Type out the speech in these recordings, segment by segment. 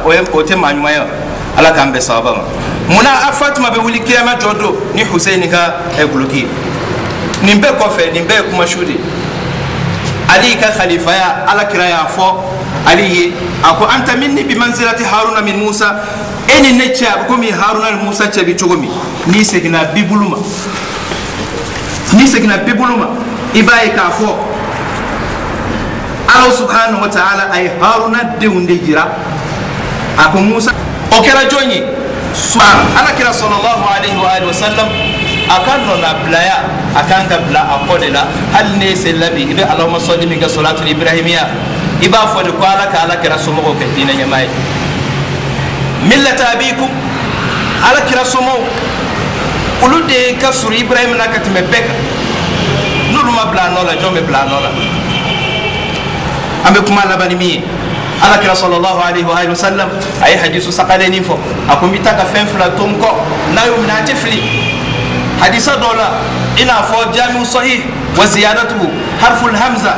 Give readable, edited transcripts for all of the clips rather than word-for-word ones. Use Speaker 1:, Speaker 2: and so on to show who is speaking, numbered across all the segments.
Speaker 1: O tɛ maa ɲuman ye. Ala k'an bɛn sababa ma. Munna a Fatima bɛ wuli kiyama jɔ don ni Huseyini ka guloki ye? Nin bɛɛ kɔfɛ, nin bɛɛ ye kuma su de ye. Ali ka khalifaya, Ala kira y'a fɔ Ali ye, a ko anta minni bi manzilati Haruna min Musa. E ni ne cɛ a bɛ komi Haruna ni Musa cɛ bɛ cogo min. N'i seginna Bibulu ma, n'i seginna Bibulu ma, i b'a ye k'a fɔ Ala subhanahu wa ta'ala a ye Haruna denw de jira. A ko Musa, o kɛra jɔn ye? Ala kira sallallahu alaihi wa alihi wa sallam a ka nɔnabilaya a kan ka bila a kɔ de la. Hali ne ye seli bi, i bɛ Allahumma salli min kɛ salatul ibrahimiya, i b'a fɔ de ko Ala ka Ala kira somɔgɔw kɛ diinɛ ɲɛmaa ye. Millata abikum, Ala kira somɔgɔw olu de ka surun Ibrahim na ka tɛmɛ bɛɛ kan. N'olu ma bila a nɔ la, jɔn bɛ bila a nɔ la? An bɛ kuma laban ni min ye, Ala kira sallallahu alaihi wa alihi wa sallam a ye hadisu sakalenin fɔ. A ko n bɛ taa ka fɛn fila to n kɔ, n'a y'o minɛ a tɛ fili. Hadisa dɔ la, i n'a fɔ jamiu sahih wa ziyadatuhu harful hamza,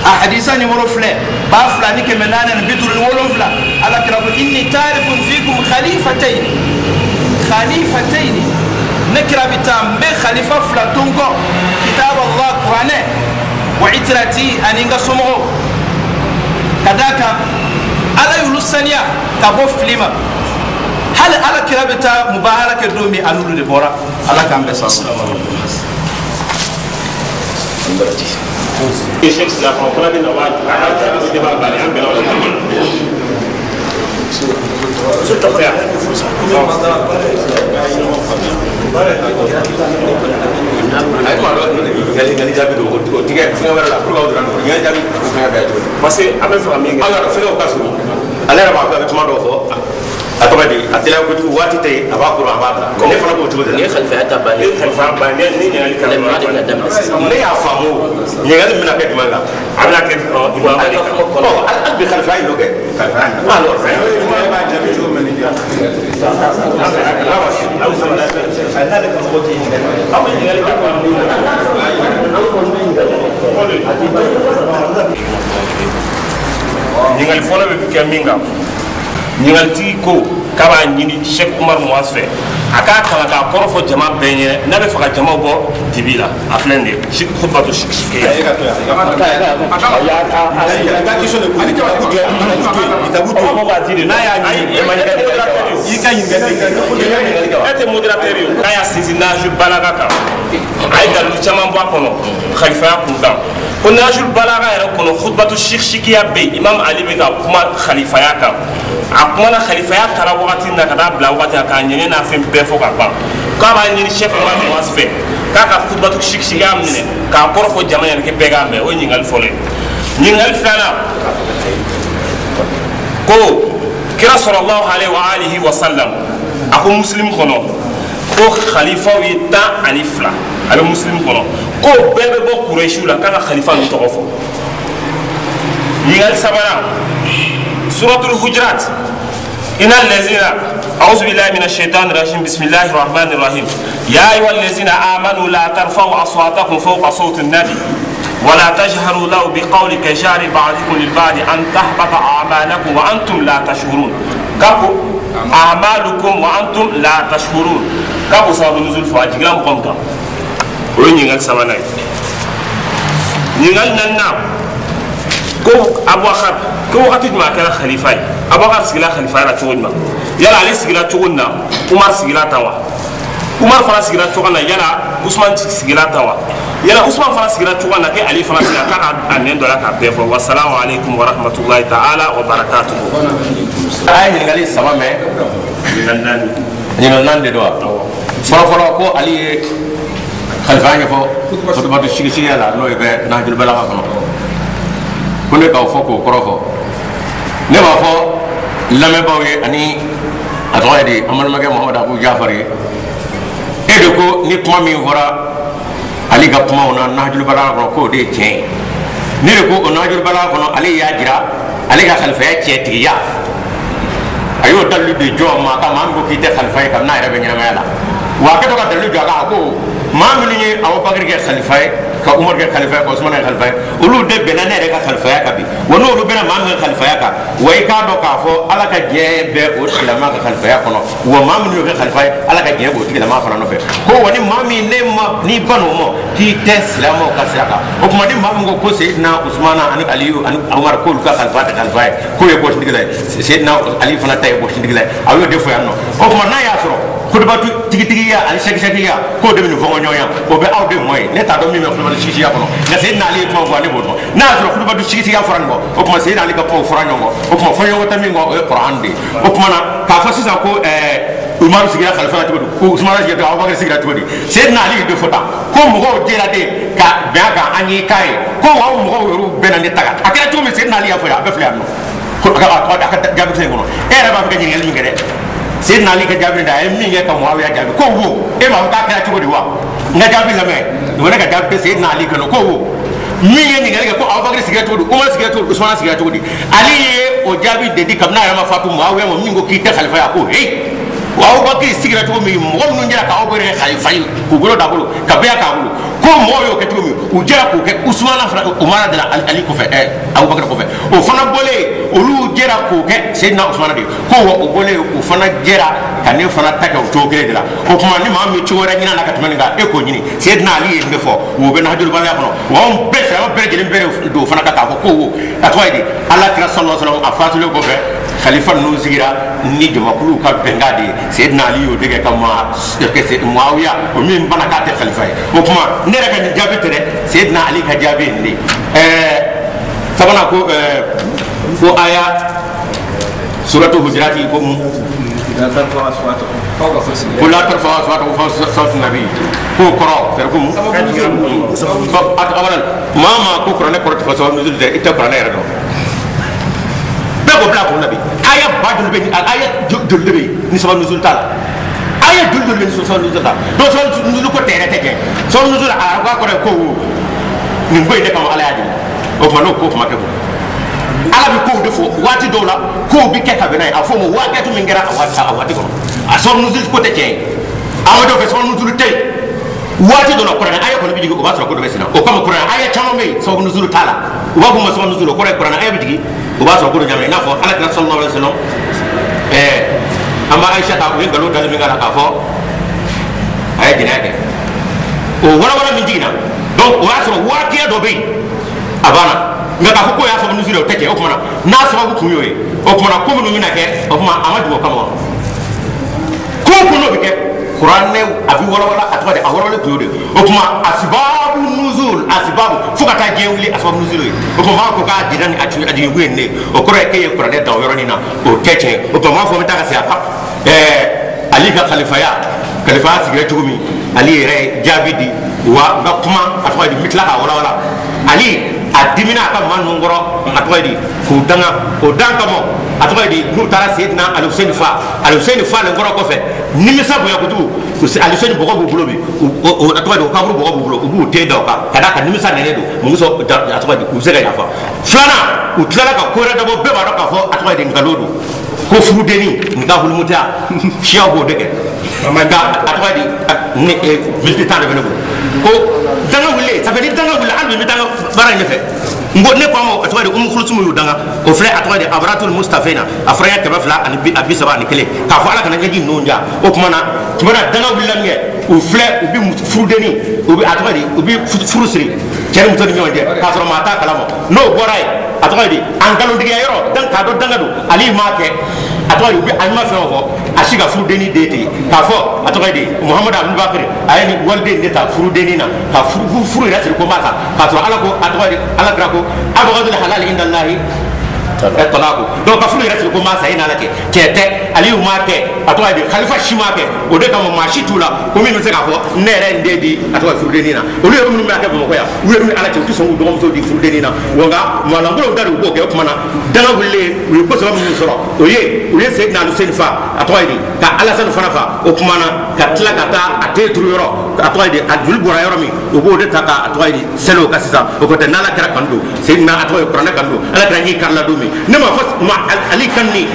Speaker 1: a hadisa numéro filɛ 2457. Ala kira ko inni tarikun fikum khalifatayn, khalifatayn, ne kira bɛ taa n bɛ khalifa fila to n kɔ, kitab Allah kuranɛ wa itirati ani n ka somɔgɔw. Ka d'a kan Ala y'olu saniya ka bɔ fili ma. Hali Ala kira bɛ taa mubahala kɛ don min, a n'olu de bɔra. Ala k'an bɛɛ sɔrɔ.
Speaker 2: Parce que an bɛ fɛ ka min kɛ,
Speaker 3: aw yɛrɛ fɛngɛw ka surun. Ale yɛrɛ b'a fɛ a bɛ kuma dɔw fɔ, a tɔgɔ di, a teliya kojugu, waati tɛ yen, a b'a kuru, a b'a bila. Ne fana b'o cogo de la.
Speaker 4: Ni ye khalifaya ta bannen,
Speaker 2: ni ye khalifaya bannen, ni ɲininkali kɛra,
Speaker 4: maa de bɛna daminɛ sisan.
Speaker 3: Ne y'a faamu, ɲininkali bɛna kɛ jumɛn kan?
Speaker 2: A bɛna kɛ Ibrahima de kan.
Speaker 3: Ɔ, hali bi khalifaya in y'o kɛ. Alors,
Speaker 2: ɲininkali fɔlɔ bɛ kɛ min kan, ɲininkalitigi ko k'a b'a ɲini Cheikh Umar Muaz fɛ, a k'a kalan k'a kɔrɔ fɔ jama bɛɛ ɲɛ, n'a bɛ fɛ ka jama bɔ dibi la. A filɛ nin ye, khutbatu sikiya. E tɛ modérateur ye, k'a y'a sinsin Nahjul Balagha kan, a ye dalilu caman bɔ a kɔnɔ khalifaya kun kan. Ko Nahjul Balagha yɛrɛ kɔnɔ, khutbatu sikiya bɛ yen, Imam Ali bɛ ka kuma khalifaya kan. A kumana khalifaya taara wagati na ka taa bila wagati la, k'a ɲɛɲɛ n'a fɛn bɛɛ fɔ ka ban. K'a b'a ɲini Cheikh Umar Muaz fɛ k'a ka khutbatu sikiya minɛ k'a kɔrɔ fɔ jama ɲɛna, k'i bɛɛ k'a mɛn. O ye ɲininkali fɔlɔ ye. Ɲininkali filanan ko kira sallallahu alaihi wa alihi wa sallam a ko muslim kɔnɔ ko khalifaw ye 12, a bɛ muslim kɔnɔ ko bɛɛ bɛ bɔ Kuresiw la, k'a ka khalifa ninnu tɔgɔ fɔ. Ɲininkali sabanan, suratul Hujurat, inna allazina a'udhu billahi minash shaitani rajim bismillahir rahmanir rahim ya ayyuhal ladzina amanu la tarfa'u aswatakum fawqa sawti an-nabi ولا تجهروا له بقول كجار بعضكم للبعض أن تحبط أعمالكم وأنتم لا تشعرون. كاكو أعمالكم وأنتم لا تشعرون. كاكو سبب نزول فاجي غرام كونتا. وين سباناي نيغال نانا كو أبو بكر كو وقت ما كان خليفة، أبو بكر سيغلا خليفة لا تشغلنا، يلا علي سيغلا تشغلنا، عمر سيغلا توا، عمر فلا سيغلا تشغلنا، يلا عثمان سيغلا توا، yala Usman fana sigira cogo na kɛ Ali fana sigira k'a ka a nɛn dɔ la k'a bɛɛ fɔ. Wasalamu aleykum wa rahmatulahi ta'ala wa barakatuhu.
Speaker 3: A ye ɲininkali saba mɛn.
Speaker 2: Ɲininkali naani.
Speaker 3: Ɲininkali naani de don wa? Fɔlɔ fɔlɔ ko Ali ye khalifaya ɲɛfɔ khutbatu sigisigiya la, n'o ye bɛ Nahjul Balagha kɔnɔ. Ko ne k'aw fɔ k'o kɔrɔ fɔ. Ne b'a fɔ lamɛnbaaw ye ani a tɔgɔ ye di, an balimakɛ Muhamadu Abu Jafar ye. E de ko ni kuma min fɔra Ali ka kumaw na Nahjul Balagha kɔnɔ k'o de ye tiɲɛ ye. Ne de ko o Nahjul Balagha kɔnɔ, ale y'a jira ale ka khalifaya tiɲɛtigiya. A y'o dalilu de jɔ maa kan, maa min ko k'i tɛ khalifa ye kabini a yɛrɛ bɛ ɲɛnamaya la. Wa a kɛtɔ ka dalilu jɔ a kan, a ko Maa minnu ye Abubakar kɛ khalifa ye ka Umar kɛ khalifa ye ka Usman kɛ khalifa ye olu de bɛnna ne yɛrɛ ka khalifaya kan bi wa n'olu bɛnna maa min ka khalifaya kan wa i k'a dɔn k'a fɔ Ala ka diɲɛ bɛ o tigilama ka khalifaya kɔnɔ wa maa minnu y'o kɛ khalifa ye Ala ka diɲɛ b'o tigilama fana nɔfɛ ko wa ni maa min ne ma n'i ban o ma k'i tɛ silamɛw ka sira kan o tuma ni maa min ko ko Seyidina Usmana ani Aliyu ani Umar k'olu ka khalifa tɛ khalifa ye k'o ye bɔsindigila ye Seyidina Ali fana ta ye bɔsindigila ye a y'o de fɔ yan nɔ o tuma n'a y'a sɔrɔ kudubatu tigitigiya ani sɛgisɛgiya k'o de bɛ nin fɔ ɲɔgɔn ya o bɛ aw de mɔ ye ne t'a dɔn min bɛ kulubali sigisigiya kɔnɔ nka Seyidina Ali ye kuma fɔ ne b'o dɔn n'a y'a sɔrɔ kulubali sigisigiya fɔra nin kɔ o tuma Seyidina Ali ka kumaw fɔra ɲɔgɔn kɔ o tuma fɔɲɔgɔn tɛ min kɔ o ye Kuran de ye o tuma na k'a fɔ sisan ko Umaru sigira khalifa la cogo di ko Usumana sigira cogo di Abubakar sigira cogo di Seyidina Ali de fɔ tan ko mɔgɔw jɛra de ka bɛn a kan an y'i k'a ye ko wa mɔgɔw yɛrɛ bɛnna ne ta kan a kɛra cogo min Seyidina Ali y'a fɔ yan a bɛɛ filɛ yan nɔ ko a ka jaabi kisɛ in kɔnɔ e yɛrɛ b'a fɛ ka ɲininkali min kɛ dɛ Seyidina Ali ka jaabi da a ye min kɛ ka Muawiya jaabi ko wo e m'a fɔ k'a kɛra cogo di wa n ka jaabi lamɛn o ne ka jaabi tɛ Seyidina Ali kɔnɔ ko wo min ye ɲininkali kɛ ko Abubakar sigira cogo di Umar sigira cogo di Usumana sigira cogo di Ali ye o jaabi de di kabini a yɛrɛ ma fatu Muawiya ma min ko k'i tɛ khalifa ye a ko heyi wa Abubakar sigira cogo min mɔgɔ minnu jɛra ka Abubakar kɛ khalifa ye k'u bolo d'a bolo ka bɛɛ k'a bolo ko mɔgɔw y'o kɛ cogo min u jɛra k'o kɛ Usumana fana Umar de la Ali kɔfɛ Abubakar kɔfɛ o fana bɔlen olu jɛra k'o kɛ Seyidina Usumana de ye ko wa o bɔlen o fana jɛra ka ne fana ta kɛ o cogo kelen de la o tuma ni maa min cogo wɛrɛ ɲin'a la ka tɛmɛ nin kan e k'o ɲini Seyidina Ali ye nin de fɔ wo bɛ Nahajul Balagha kɔnɔ wa anw bɛɛ silamɛ bɛɛ lajɛlen bɛɛ don o fana kan k'a fɔ ko wo a tɔgɔ ye di Ala kira sallallahu alaihi wasallam a fatulen kɔfɛ khalifa ninnu sigira ni jamakuluw ka bɛnkan de ye Seyidina Ali y'o de kɛ ka Muawiya o min bana k'a tɛ khalifa ye o tuma ne yɛrɛ ka nin jaabi tɛ dɛ Seyidina Ali ka jaabi ye nin de ye sabanan ko ko aya suratu Hujurati ko mun ko la tarfa'u aswatakum fawqa sawti nabi ko kɔrɔ c'est ko mun abadan maa maa ko kuranɛ kɔrɔ tɛ fɔ sababu nuzul tɛ i tɛ kuranɛ yɛrɛ dɔn bɛɛ k'o bila kun na bi aya ba joli bɛ aya joli de bɛ yen ni sababu nuzul t'a la aya joli joli bɛ ni sababu nuzul t'a la donc sababu nuzul ko tɛ yɛrɛ tɛ kɛ sababu nuzul a ko a kɔrɔ ye ko wo nin ko in de kama Ala y'a jigin o tuma n'o ko kuma kɛ kun Ala bɛ kow de fɔ waati dɔw la kow bɛ kɛ ka bɛn n'a ye a fɔ o ma waati min kɛra a waati kɔnɔ a sababu nuzul ko tɛ tiɲɛ ye aw dɔw fɛ sababu nuzul tɛ yen waati dɔ la kuranɛ aya kɔni bɛ jigin o b'a sɔrɔ ko dɔ bɛ sen na o kama kuranɛ aya caman bɛ yen sababu nuzul t'a la u b'a fɔ o ma sababu nuzul o kɔrɔ ye kuranɛ aya bɛ jigin o b'a sɔrɔ ko dɔ ɲagamina i n'a fɔ Ala kira sallallahu alaihi wasallam an b'a Ayisa ta u ye nkalon dali min k'a la k'a fɔ a ye jɛnɛya kɛ o walawala min jiginna donc o y'a sɔrɔ waatiya dɔ bɛ yen a banna nka k'a fɔ k'o y'a sababu nuzul ye o tɛ tiɲɛ o tuma na n'a sababu kun y'o ye o tuma na ko minnu bɛna kɛ o tuma a ma jigin o kama wa ko o ko n'o bɛ kɛ kuranɛ a bɛ walawala a tɔgɔ de a walawala kun y'o de ye o tuma asibabu nuzul asibabu fo ka taa diɲɛ wuli asibabu nuzul ye o tuma b'a fɔ k'a jira ni a jigin kun ye nin de ye o kɔrɔ ye k'e ye kuranɛ dan o yɔrɔnin na o tɛ tiɲɛ ye o tuma b'a fɔ n bɛ taa ka segin a kan Ali ka khalifaya sigira cogo min Ali yɛrɛ ye jaabi di wa n ka kuma a tɔgɔ ye di n bɛ tila k'a walawala Ali a dimina a ka maa ninnu kɔrɔ a tɔgɔ ye di k'u danga o dan kama a tɔgɔ ye di n'u taara Seyidina Aluseni fa Aluseni falen kɔrɔ kɔfɛ nimisa bonya kojugu Aluseni bɔgɔ b'u bolo bi a tɔgɔ ye di o kaburu bɔgɔ b'u bolo u b'u ten da o kan ka d'a kan nimisa nɛnɛ don mun sɔn a tɔgɔ ye di u bɛ se ka yafa filanan u tilala ka ko wɛrɛ dabɔ bɛɛ b'a dɔn k'a fɔ a tɔgɔ ye di nkalon don ko furudenni nin ka hulumutaya siyaw b'o de kɛ nka a tɔgɔ ye di ne miniti 10 de bɛ ne bolo ko danga wulilen ça fait ni danga wulila hali bi n bɛ taa n ka baara in ɲɛfɛ n ko ne ko a ma a tɔgɔ ye di Umu Kulusumu y'u danga o filɛ a tɔgɔ ye di Abaratul Mustafina a fɔra ɲɛ 231 k'a fɔ Ala kana ɲɛji ninnu ja o tuma na danga wulila min kɛ u filɛ u bɛ furudenni u bɛ a tɔgɔ ye di u bɛ furu siri cɛ ni muso ni ɲɔgɔn cɛ k'a sɔrɔ maa t'a kalama n'o bɔra yen a tɔgɔ ye di a nkalontigiya yɔrɔ k'a dɔn danga don Ali m'a kɛ a tɔgɔ ye di u bɛ a ɲuman fɛn o fɔ a si ka furudenni den ten k'a fɔ a tɔgɔ ye di Muhamadu Abubakar a ye nin waliden de ta furudenni na ka furu yɛrɛ siri ko m'a ta k'a sɔrɔ Ala ko a tɔgɔ ye di Ala kira ko abghadul halal inda Allahi talaku donc ka furu yɛrɛ siri ko m'a sa e n'Ala cɛ tiɲɛ tɛ Aliyu m'a kɛ a tɔgɔ ye di khalifa si m'a kɛ o de kama maa si t'u la ko min bɛ se k'a fɔ ne yɛrɛ n den di a tɔgɔ ye furudenni na olu yɛrɛ minnu b'a kɛ Bamakɔ yan u yɛrɛ ni Ala cɛ u tɛ sɔn k'u dɔgɔmuso di furudenni na wa nka maalankolonw da de u b'o kɛ o tuma na danga wulilen u ye ko saba minnu sɔrɔ o ye u ye Seyidina Aluseni fa a tɔgɔ ye di ka Alasani fana fa o tuma na ka tila ka taa a den turu yɔrɔ a tɔgɔ ye di a joli bɔra yɔrɔ min u b'o de ta ka a tɔgɔ ye di sɛnɛ o kan sisan o ko tɛ n'Ala kɛra kanu don Seyidina a tɔgɔ ye kuranɛ kanu don Ala kɛra ɲi karila don min ne m'a fɔ ma Ali kan ni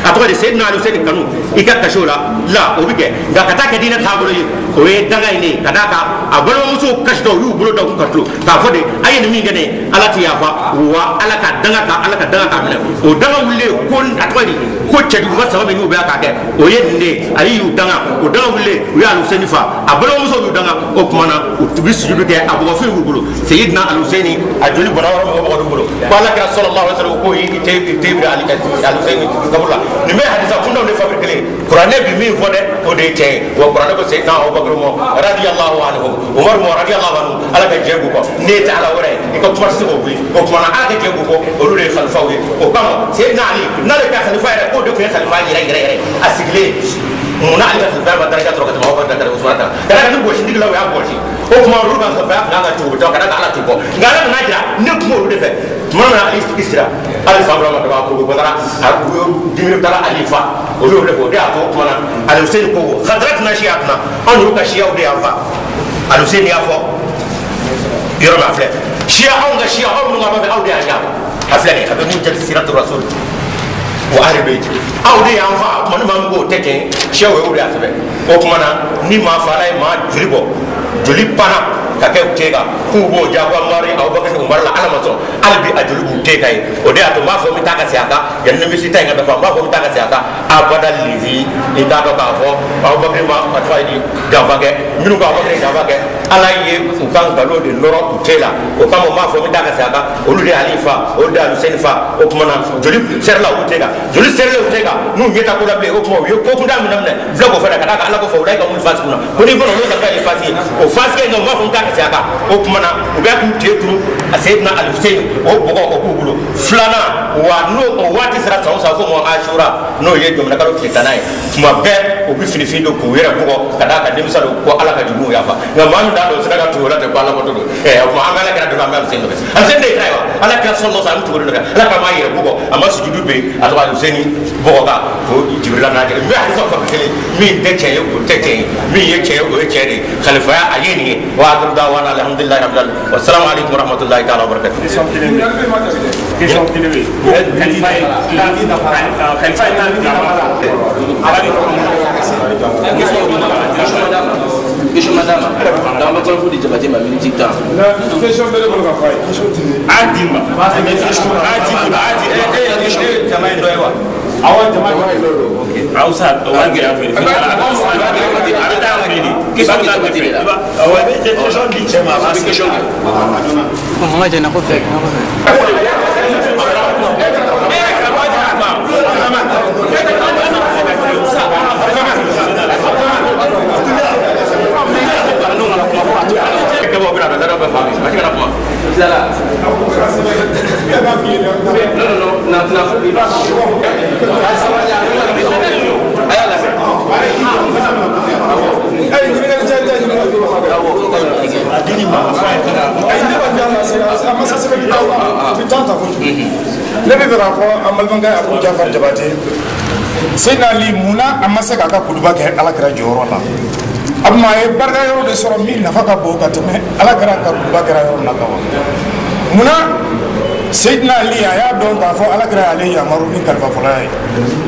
Speaker 3: A tɔgɔ de Seydina Aluseni kanu i ka kasi o la la o bɛ kɛ nka ka taa kɛ diinɛ taabolo ye o ye danga in de ye ka d'a kan a balimamusow kasitɔ u y'u bolo da u ka tulo k'a fɔ de a ye nin min kɛ ne ye Ala ti yafa wa Ala ka danga ka Ala ka danga k'a minɛ o danga wulilen ko a tɔgɔ de ko cɛjuguba saba min n'u bɛ k'a kɛ o ye nin de ye ale y'u danga o danga wulilen u ye Aluseni fa a balimamusow y'u danga o tuma na u bɛ sujudu kɛ a bɔgɔfin b'u bolo Seydina Aluseni a joli bɔra yɔrɔ min o bɔgɔ bolo ko Ala kɛra sallallahu alaihi wasallam ko i tɛ biri Aluseni kaburu la nin bɛ hadisa kundaw de fabriqué kelen kuranɛ bi min fɔ dɛ o de ye tiɲɛ ye wa kuranɛ ko Seydina Abubakar mɔ radiyallahu anhu Umaru mɔ radiyallahu anhu Ala ka jɛ b'u kɔ n'e tɛ Ala wɛrɛ ye i ka kuma tɛ se k'o wuli o tuma na Ala ka jɛ b'u kɔ olu de ye khalifaw ye o kama Seydina Ali n'ale ka khalifa yɛrɛ k'o de tun ye khalifa yɛrɛ yɛrɛ yɛrɛ a sigilen munna ale ka khalifa ma daraja sɔrɔ ka tɛmɛ Abubakar kan Usumana kan ka d'a kan ni gosidigilaw y'a gosi o tuma olu ka khalifa tun kan ka cogo ka d'a kan Ala t'u kɔ nka Ala nana jira ne tun b'olu de fɛ tuma min na Ali sira Ali fa ma daba ko badara a dimiri taara Ali fa olu y'o de fɔ o de y'a to o tuma na Aluseni ko khadra tɛna siya kunna anw y'u ka siyaw de y'an fa Aluseni y'a fɔ yɔrɔ min a filɛ siya anw ka siya aw minnu ka b'a fɛ aw de y'an yafa a filɛ nin ye a bɛ mun jate siratu rasul wa ahli bayti aw de y'an fa tuma ni maa min ko o tɛ tiɲɛ siyaw ye o de y'a sɛbɛn o tuma na ni maa fa ala ye maa joli bɔ joli panna ka kɛ u te kan k'u b'o jagoya mari Abubakar ni Umaru la Ala ma sɔn hali bi a joli b'u te kan ye o de y'a to n b'a fɔ n bɛ taa ka segin a kan yanni ni misi ta in ka dafa n b'a fɔ n bɛ taa ka segin a kan abada lizi i t'a dɔn k'a fɔ Abubakar ma a tɔgɔ ye di janfa kɛ minnu ko Abubakar ye janfa kɛ Ala ye u ka nkalon de nɔrɔ u te la o kama n b'a fɔ n bɛ taa ka segin a kan olu de y'Ali fa olu de y'Aluseni fa o tuma na joli sɛrila olu te kan joli sɛrila u te kan n'u ɲɛ taa ko la bilen o tuma u ye ko kunda min daminɛ filɛ k'o fɛnɛ ka d'a kan Ala ko fɔ ulayi ka mun fasi kunna ko n'i fana olu ka kɛ fasi ye o fasi kɛ nka u b'a fɔ n taa ka segin a kan o tuma na u bɛ k'u te turu a Seydina Aluseni o bɔgɔ o b'u bolo filanan wa n'o o waati sera san o san fo mɔ Asura n'o ye jamana kalo tile tannan ye tuma bɛɛ u bɛ finifin don k'u yɛrɛ bugɔ ka d'a kan denmisɛnninw ko Ala ka jurumu yafa nka maa min t'a dɔn o sera ka tugu o la ten ko Ala ko to don o tuma an bɛ Ala kɛra dɔrɔn an bɛ Aluseni nɔfɛ Aluseni de ye kira ye wa Ala kɛra sɔlɔ sa an bɛ tugu o de nɔfɛ Ala k'a m'a yɛrɛ bugɔ a ma sujudu bɛ yen a tɔgɔ Aluseni bɔgɔ kan ko Jibirila n'a jɛ n bɛ hadisa fɔ kelen min tɛ tiɲɛ ye o tɛ tiɲɛ ye min ye tiɲɛ ye o ye tiɲɛ de ye khalifaya a ye nin ye wa akhiru da'wana alhamdulillahi rabbil alamin wa salamu alaikum wa rahmatullahi ta'ala wa barakatuh.
Speaker 2: Question kelen bɛ yen. Khalifa ye khalifa ye tan ni fila ma fɔ.
Speaker 4: Question madame, dans le kɔrɔfɔ di Jabate ma miniti tan.
Speaker 5: Question bɛ ne bolo ka fɔ a ye.
Speaker 2: A d'i ma. A d'i ma a d'i ma.
Speaker 1: E jama in dɔ ye wa?
Speaker 5: Awɔ jama in dɔ ye.
Speaker 2: Awusa o b'a gɛlɛya fɛ. A bɛ taa fɛ de.
Speaker 4: Question di Jabate de la.
Speaker 1: Awɔ i bɛ question di cɛ ma a b'a
Speaker 4: Question kɛ.
Speaker 6: N ka jɛ na kɔfɛ na kɔfɛ.
Speaker 4: Tilala. Non non non na na i b'a fɔ. A y'a lamɛn.
Speaker 5: Ne bɛ fɛ k'a fɔ an balimakɛ Abu Jafar Jabate Seydina Ali munna a ma se k'a ka kuduba kɛ Ala kɛra jɔyɔrɔ la a tuma a ye barika yɔrɔ de sɔrɔ min nafa ka bon ka tɛmɛ Ala kɛra ka kuduba kɛra yɔrɔ min na kan wa munna Seydina Ali a y'a dɔn k'a fɔ Ala kɛra y'ale yamaru ni kalifa fɔlɔya ye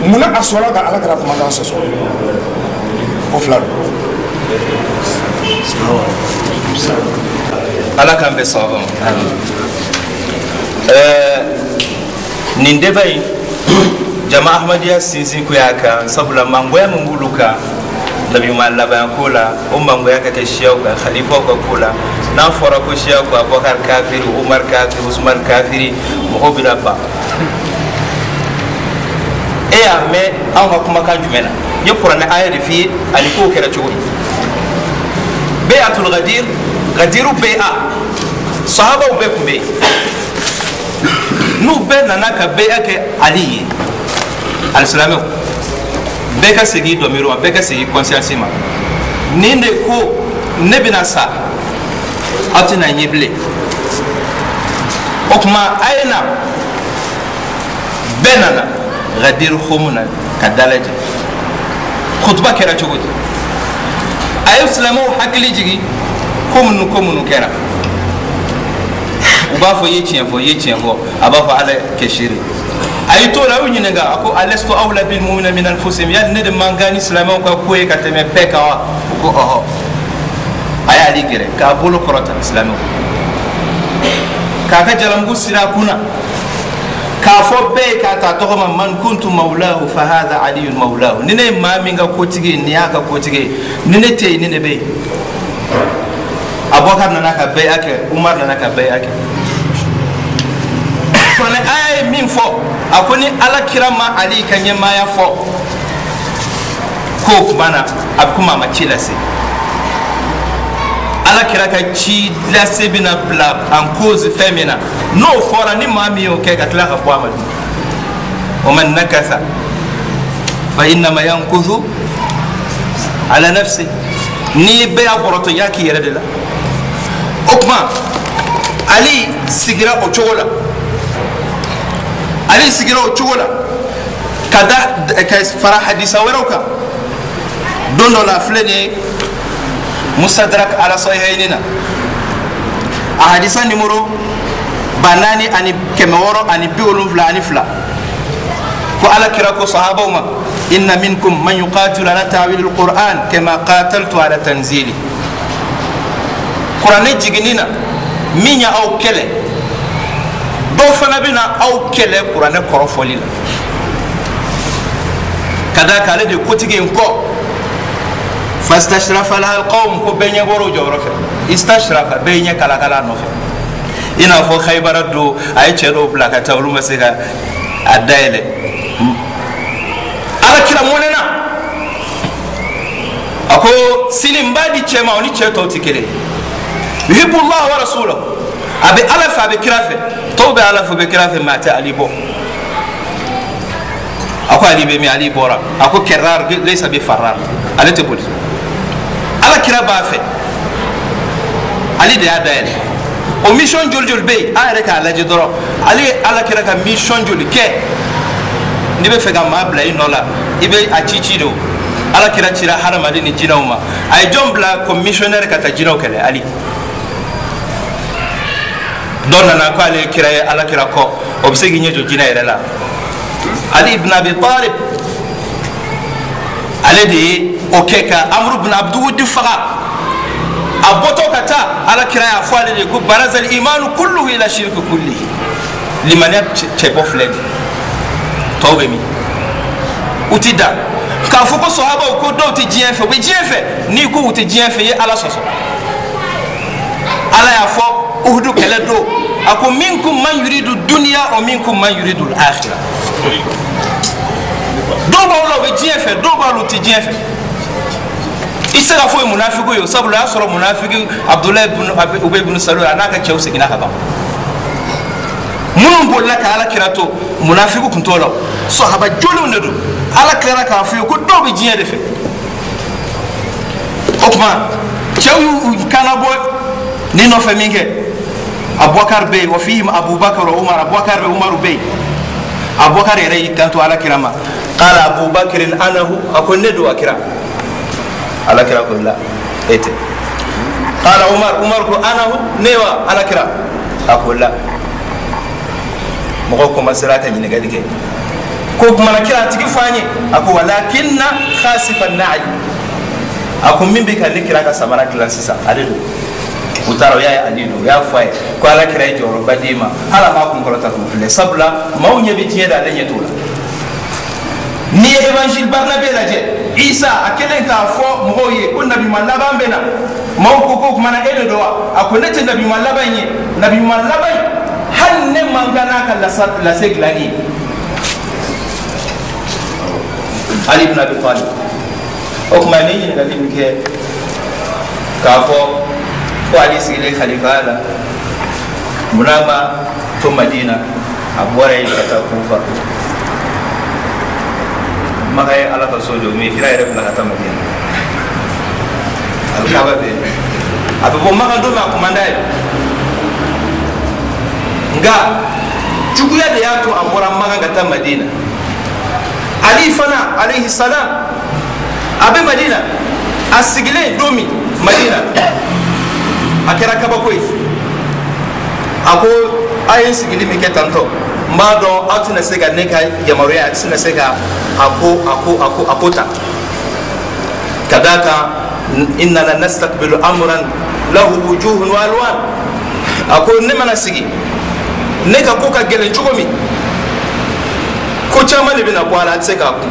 Speaker 5: munna a sɔnna ka Ala kɛra kumakan sɔsɔ o fila don.
Speaker 1: Ala k'an bɛn sababa ma. Nin débat in jama Ahmadiyya sinsin ko y'a kan sabula mangoya min b'olu kan nabiɲuman laban ko la o mangoya ka kɛ siyaw kan khalifaw ka ko la n'a fɔra ko siyaw ko Abubakar kafiri Umar kafiri Usman kafiri mɔgɔw bɛna ban e y'a mɛn anw ka kumakan jumɛn na n ye kuranɛ aya de f'i ye ani kow kɛra cogo min Bayatul Ghadir Ghadiru bɛɛ sahabaw bɛɛ tun bɛ yen n'u bɛɛ nana ka bɛɛ kɛ Ali ye alisilamɛw bɛɛ ka segin dɔmiri ma bɛɛ ka segin conscience ma nin de ko ne bɛna sa aw tɛna n ye bilen o tuma a ye na bɛɛ nana Ghadir Khomu na ka dalajɛ kutuba kɛra cogo di a ye silamɛw hakili jigin ko minnu kɛra u b'a fɔ i ye tiɲɛ fɔ i ye tiɲɛ fɔ a b'a fɔ Ala kɛ seere A y'i t'o la, a y'u ɲininka, a ko alastu awla bil mu'minina min anfusihim, yali ne de man kan ni silamɛw ka ko ye ka tɛmɛ bɛɛ kan wa? U ko ɔhɔ. A y'ale gɛrɛ k'a bolo kɔrɔta silamɛw, k'a ka jalamugu siri a kunna, k'a fɔ bɛɛ ye k'a ta tɔgɔ ma, man kuntu mawlahu fa hadha aliyun mawlahu. Ni ne ye maa min ka kotigi ye, nin y'a ka kotigi ye, ni ne tɛ yen, ni ne bɛ yen. Abubakar nana ka bɛɛ kɛ, Umar nana ka bɛɛ kɛ. Kuranɛ aya ye min fɔ, a ko ni Ala kira ma Ali ka ɲɛmaaya fɔ, k'o tuma na a bɛ komi a ma ci lase. Ala kira ka ci lase bɛna bila en cause fɛn min na, n'o fɔra ni maa min y'o kɛ ka tila ka bɔ a ma dun. Wa man nakasa fa innama yankuthu ala nafsi, n'i bɛɛ y'a bɔrɔtɔ, i y'a k'i yɛrɛ de la. O tuma Ali sigira o cogo la, Ali sigira o cogo la ka da ka fara hadisa wɛrɛw kan. Don dɔ la, a filɛ nin ye Mustadrak ala sahihayni na, a hadisa numéro 4672, ko Ala kira ko sahabaw ma, inna minkum man yuqatilu ala ta'wil al-Qur'an kama qataltu ala tanzili. Kuranɛ jiginni na, min ye aw kɛlɛ, dɔw fana bɛ na aw kɛlɛ kuranɛ kɔrɔfɔli la, ka d'a kan ale de ye kotigi ye n kɔ. Fastashrafa laha alqawm, ko bɛɛ ɲɛ bɔra o jɔyɔrɔ fɛ. Istashrafa, bɛɛ ɲɛ kalakala nɔfɛ. I n'a fɔ Khaybara don, a ye cɛ dɔw bila ka taa, olu ma se ka a dayɛlɛ. Ala kira mɔnɛna, a ko sini n b'a di cɛ ma, o ni cɛ tɔw tɛ kelen ye. Yuhibbullah wa rasulahu, a bɛ Ala fɛ, a bɛ kira fɛ. Tɔw bɛ Ala fɛ, u bɛ kira fɛ, mɛ a tɛ Ali bɔ. A ko Ali bɛ min? Ali bɔra. A ko kɛrar laysa bi farrar, ale tɛ boli. Ala kira b'a fɛ, Ali de y'a dayɛlɛ. O mission joli joli bɛ yen, an yɛrɛ k'a lajɛ dɔrɔn. Ale ye Ala kira ka mission joli kɛ? N'i bɛ fɛ ka maa bila i nɔ la, i bɛ a ci ci de o. Ala kira cira hadamaden ni jinɛw ma, a ye jɔn bila comme missionnaire ka taa jinɛw kɛlɛ? Ali. Dɔ nana ko ale ye kira ye Ala kira kɔ, o bɛ se k'i ɲɛ jɔ jinɛ yɛrɛ la? Ali ibn Abi Talib, ale de ye o kɛ ka Amru ibn Abdul faga. A bɔtɔ ka taa, Ala kira y'a fɔ ale de ko barazal imanu kulluhu ila shirki kullihi, limaniya cɛbɔ filɛ nin ye, tɔw bɛ min? U ti da k'a fɔ ko sahabaw ko dɔw tɛ diɲɛ fɛ, u bɛ diɲɛ fɛ. N'i ko u tɛ diɲɛ fɛ, i ye Ala sɔsɔ. Ala y'a fɔ Uhudu kɛlɛ don, a ko minkum man yuridu dunya wa minkum man yuridu al-akhirah. Dɔw b'aw la u bɛ diɲɛ fɛ, dɔw b'aw la u tɛ diɲɛ fɛ. I tɛ se ka fɔ ye munafiki ye, sabula o y'a sɔrɔ munafiki Abdulayi Ubay ibn Salul a n'a ka cɛw seginna ka ban. Minnu bolila ka Ala kira to, munafiki tun t'o la, sahaba jolenw de don. Ala kira k'a fɔ ye ko dɔw bɛ diɲɛ de fɛ. O tuma cɛw y'u kana bɔ ni nɔfɛ min kɛ, Abubakar bɛ yen, wa fihim Abubakar wa Umar, Abubakar bɛ, Umaru bɛ yen. Abubakar yɛrɛ y'i kanto Ala kira ma, qala Abubakar anahu, a ko ne don a kira. Ala kira ko la, e tɛ. Qala Umar, Umar ko anahu, ne wa Ala kira? A ko la. Mɔgɔw commencera ka ɲininkali kɛ, ko kumana kira a tigi fɔ an ye. A ko walakinna khasifa na'al, a ko min bɛ ka ne kira ka samara dilan sisan, ale don. U taara, u y'a ye Ali don, u y'a fɔ a ye ko Ala kira ye jɔyɔrɔba d'i ma, hali a m'a kun kɔrɔta k'u filɛ, sabula maaw ɲɛ bɛ diɲɛ la, ale ɲɛ t'o la. N'i ye évangile Barnabé lajɛ, Isa a kɛlen k'a fɔ mɔgɔw ye ko nabiɲuman laban bɛ na, maaw ko k'o kumana e de don wa? A ko ne tɛ nabiɲuman laban in ye, nabiɲuman laban in hali ne man kan n'a ka lase dilanni ye. Ali ibn Abi Talib. O tuma ni ɲininkali min kɛ k'a fɔ ko Ali sigilen khalifaya la, munna ma to Madina, a bɔra yen ka taa Kufa? Maka ye Ala ka so jɔ, min kira yɛrɛ bila ka taa Madina, alikaba bɛ yen. A bɛ bɔ Maka don min, a kun man d'a ye, nka juguya de y'a to a bɔra Maka ka taa Madina. Ali fana alayhi salam, a bɛ Madina, a sigilen don min Madina, a kɛra kabako ye. A ko a ye n sigili min kɛ tantɔ, N b'a dɔn aw tɛna se ka ne ka yamaruya, a tɛna se ka a ko ta ka d'a kan innana nastaqbilu amran lahu wujuhun wa alwan. A ko ne mana sigi, ne ka ko ka gɛlɛn cogo min, ko caman de bɛna bɔ a la, a tɛ se k'a kun.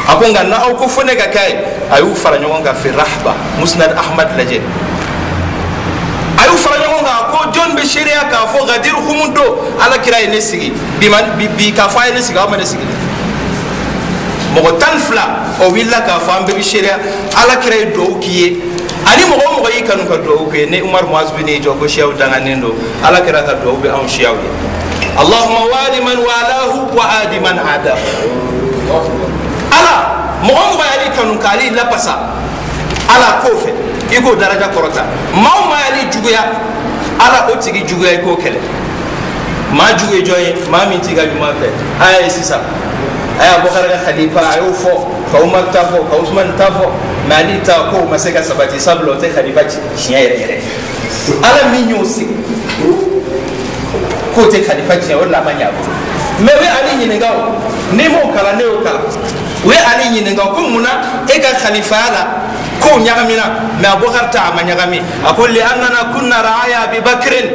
Speaker 1: A ko nka n'aw ko fo ne ka k'a ye, a y'u fara ɲɔgɔn kan fi rahba. Musnad Ahmad lajɛ, a y'u fara ɲɔgɔn kan. A ko jɔn bɛ seereya k'a fɔ Gadir Humu don ala kira ye ne sigi bi ma bi k'a fɔ a ye ne sigi, aw ma ne sigi. Mɔgɔ 12 o wulila k'a fɔ an bɛɛ bɛ seereya ala kira ye duwawu k'i ye, ani mɔgɔ o mɔgɔ y'i kanu ka duwawu k'i ye. Ni Umar Muaz bin y'i jɔ ko siyaw danganen don, ala kira ka duwawu bɛ anw siyaw ye. Allahumma wali man walahu wa adi man adahu. Ala mɔgɔ o mɔgɔ y'ale kanu k'ale lapasa ala k'o fɛ, i k'o daraja kɔrɔta. Maa o maa y'ale juguya, ala o tigi juguya, i k'o kɛlɛ. Maa jugu ye jɔn ye? Maa min t'i ka ɲuman fɛ. A y'a ye sisan, a y'a Abubakar ka khalifa, a y'o fɔ ka Umar ta fɔ ka Usman ta fɔ, mɛ ale ta k'o ma se ka sabati, sabula o tɛ khalifa tiɲɛ yɛrɛ yɛrɛ. Ala min y'o sigi k'o tɛ khalifa tiɲɛ, o de la a ma ɲɛ a bolo. Mɛ u ye ale ɲininka, o n'i m'o kalan, ne y'o kalan. U ye ale ɲininka ko munna e ka khalifaya la kow ɲagamina, mɛ Abubakar ta a ma ɲagami? A ko li annana kunna raaya Abi Bakrin,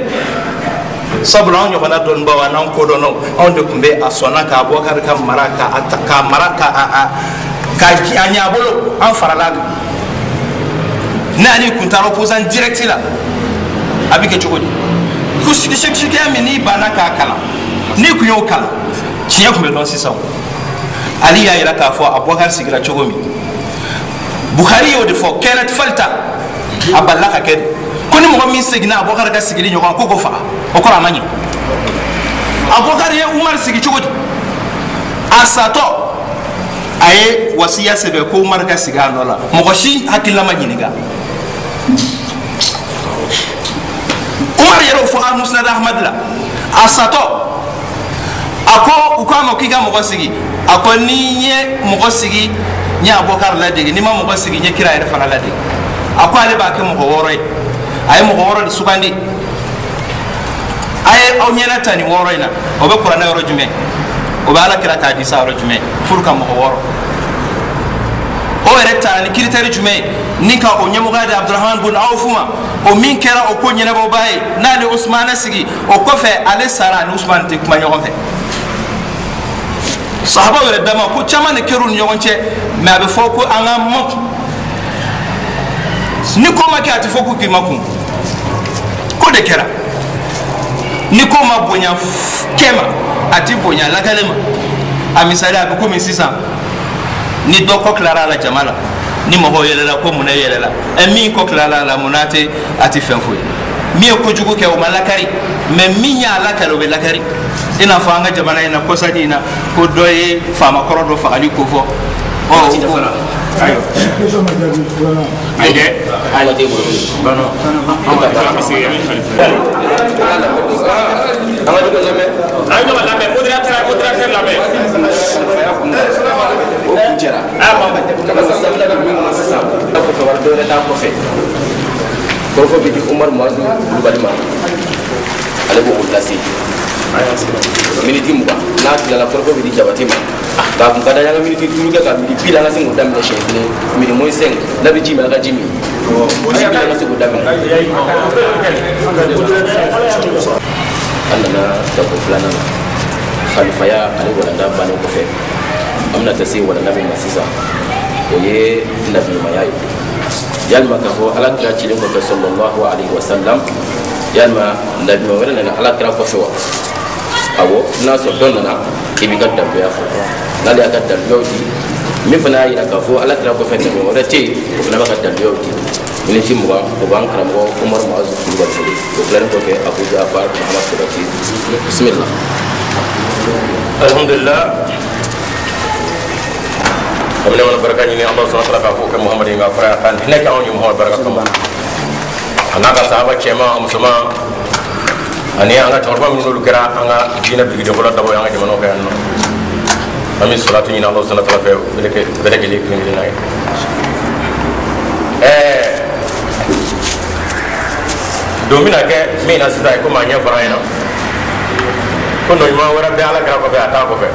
Speaker 1: sabula anw ɲɔgɔnna dɔnnibaw a n'anw kodɔnnaw, anw de tun bɛ a sɔnna ka Abubakar ka mara ka mara ka a ka a ɲɛ a bolo, an farala a kan. N'ale kun taara opposant direct la, a bɛ kɛ cogo di? Ko sigiya min n'i banna k'a kalan, n'i kun y'o kalan, tiɲɛ tun bɛ dɔn sisan. Ale y'a yira k'a fɔ Abubakar sigira cogo min, Bukhari y'o de fɔ, kɛnɛt falita a balila ka kɛ de. Ko ni mɔgɔ min seginna Abubakar ka sigili ɲɔgɔn ko k'o faga, o kɔrɔ a ma ɲɛ. Abubakar ye Umar sigi cogo di? A satɔ a ye wasiya sɛbɛn ko Umar ka sigi a nɔ la, mɔgɔ si hakilila ma ɲininka. Umar yɛrɛ y'o fɔ a Musnad Ahmad la. A satɔ a ko u k'a ma k'i ka mɔgɔ sigi, a ko ni n ye mɔgɔ sigi n ye Abubakar ladege, ni ma mɔgɔ sigi n ye kira yɛrɛ fana ladege. A ko ale b'a kɛ mɔgɔ 6 ye, a ye mɔgɔ 6 de sugandi. A ye aw ɲɛna ta nin 6 in na, o bɛ kuranɛ yɔrɔ jumɛn? O bɛ ala kira k'a di sa yɔrɔ jumɛn? Furu ka mɔgɔ 6 o yɛrɛ taara ni critère jumɛn ye? Ni ka o ɲɛmɔgɔya di Abdurahman bun Awf ma, o min kɛra o ko ɲɛnabɔbaa ye, n'ale Usumana sigi o kɔfɛ, ale sara ani Usumana tɛ kuma ɲɔgɔn fɛ. Sahabaw yɛrɛ dama ko caman de kɛr'u ni ɲɔgɔn cɛ, mɛ a bɛ fɔ ko an ka makun. Ni ko ma kɛ, a tɛ fɔ ko k'i makun, ko de kɛra. Ni ko ma bonya kɛ ma, a ti bonya lakale ma. A misali a bɛ komi sisan ni dɔ kɔ tilara a la jama la, ni mɔgɔw yɛlɛla ko munna yɛlɛla, ɛ min kɔ tilara a la munna a tɛ fɛn foyi. Min ye kojugu kɛ o ma lakari, mɛ min y'a lakari o bɛ lakari. I n'a fɔ an ka jamana in na kɔsani in na, ko dɔ ye faamakɔrɔ dɔ fagali ko fɔ.
Speaker 2: Ayi dɛ, an ɲɔgɔn lamɛn, modérateur lamɛn.
Speaker 4: O kun jɛra. Kɔfɛ wari dɔwɛrɛ t'a kɔfɛ. Kɔrɔfɔ bɛ di Umar Muazu Kulubali ma, ale b'o lase. Miniti 20 n'a tilala, kɔrɔfɔ bɛ di Jabate ma. K'a kun ka d'an ye an ka miniti 5 kɛ ka midi pile an ka se k'o daminɛ siɲɛ kelen, midi moins 5 n'a bɛ ji min, an ka ji min. Midi pile an ka se k'o daminɛ. An nana dako filanan na, khalifaya ale walanda bannen kɔfɛ, an bɛna taa se walanda min ma sisan, o ye nabiɲumanya ye. Yalima k'a fɔ ala kira cilen kɔfɛ sallallahu alaihi wa sallam, yalima nabiɲuman wɛrɛ nana ala kira kɔfɛ wa? Awɔ, n'a sɔrɔ dɔ nana, i b'i ka daluya fɔ. N'ale y'a ka daluyaw di, min fana y'a yira k'a fɔ ala kira kɔfɛ nabiɲuman wɛrɛ tɛ yen, o fana b'a ka daluyaw di. Miniti 20 o b'an karamɔgɔ Umar Muazu Kulubali bolo. O tilalen kɔfɛ, Abu Jafar Muhammad Jabate, bisimila.
Speaker 3: Alhamdulillah, an bɛ mana barika ɲini Allah subhanahu wa ta'ala k'a fɔ kɛ Muhamadu ka fara kan hinɛ kɛ anw ye Muhamadu barika kama, a n'a ka sahaba cɛman a musoman ani an ka cɛkɔrɔba minnu n'olu kɛra an ka diinɛ birikiden fɔlɔ dabɔ ye an ka jamanaw kɛ yan nɔ. An bɛ salatu ɲini Allah subhanahu wa ta'ala fɛ bɛɛ lajɛlen kelen kelenna ye. Don bɛna kɛ min na sisan, komi a ɲɛ fɔra an ɲɛna Ko nɔ ɲuman wɛrɛ bɛ ala kira kɔfɛ a t'a kɔfɛ.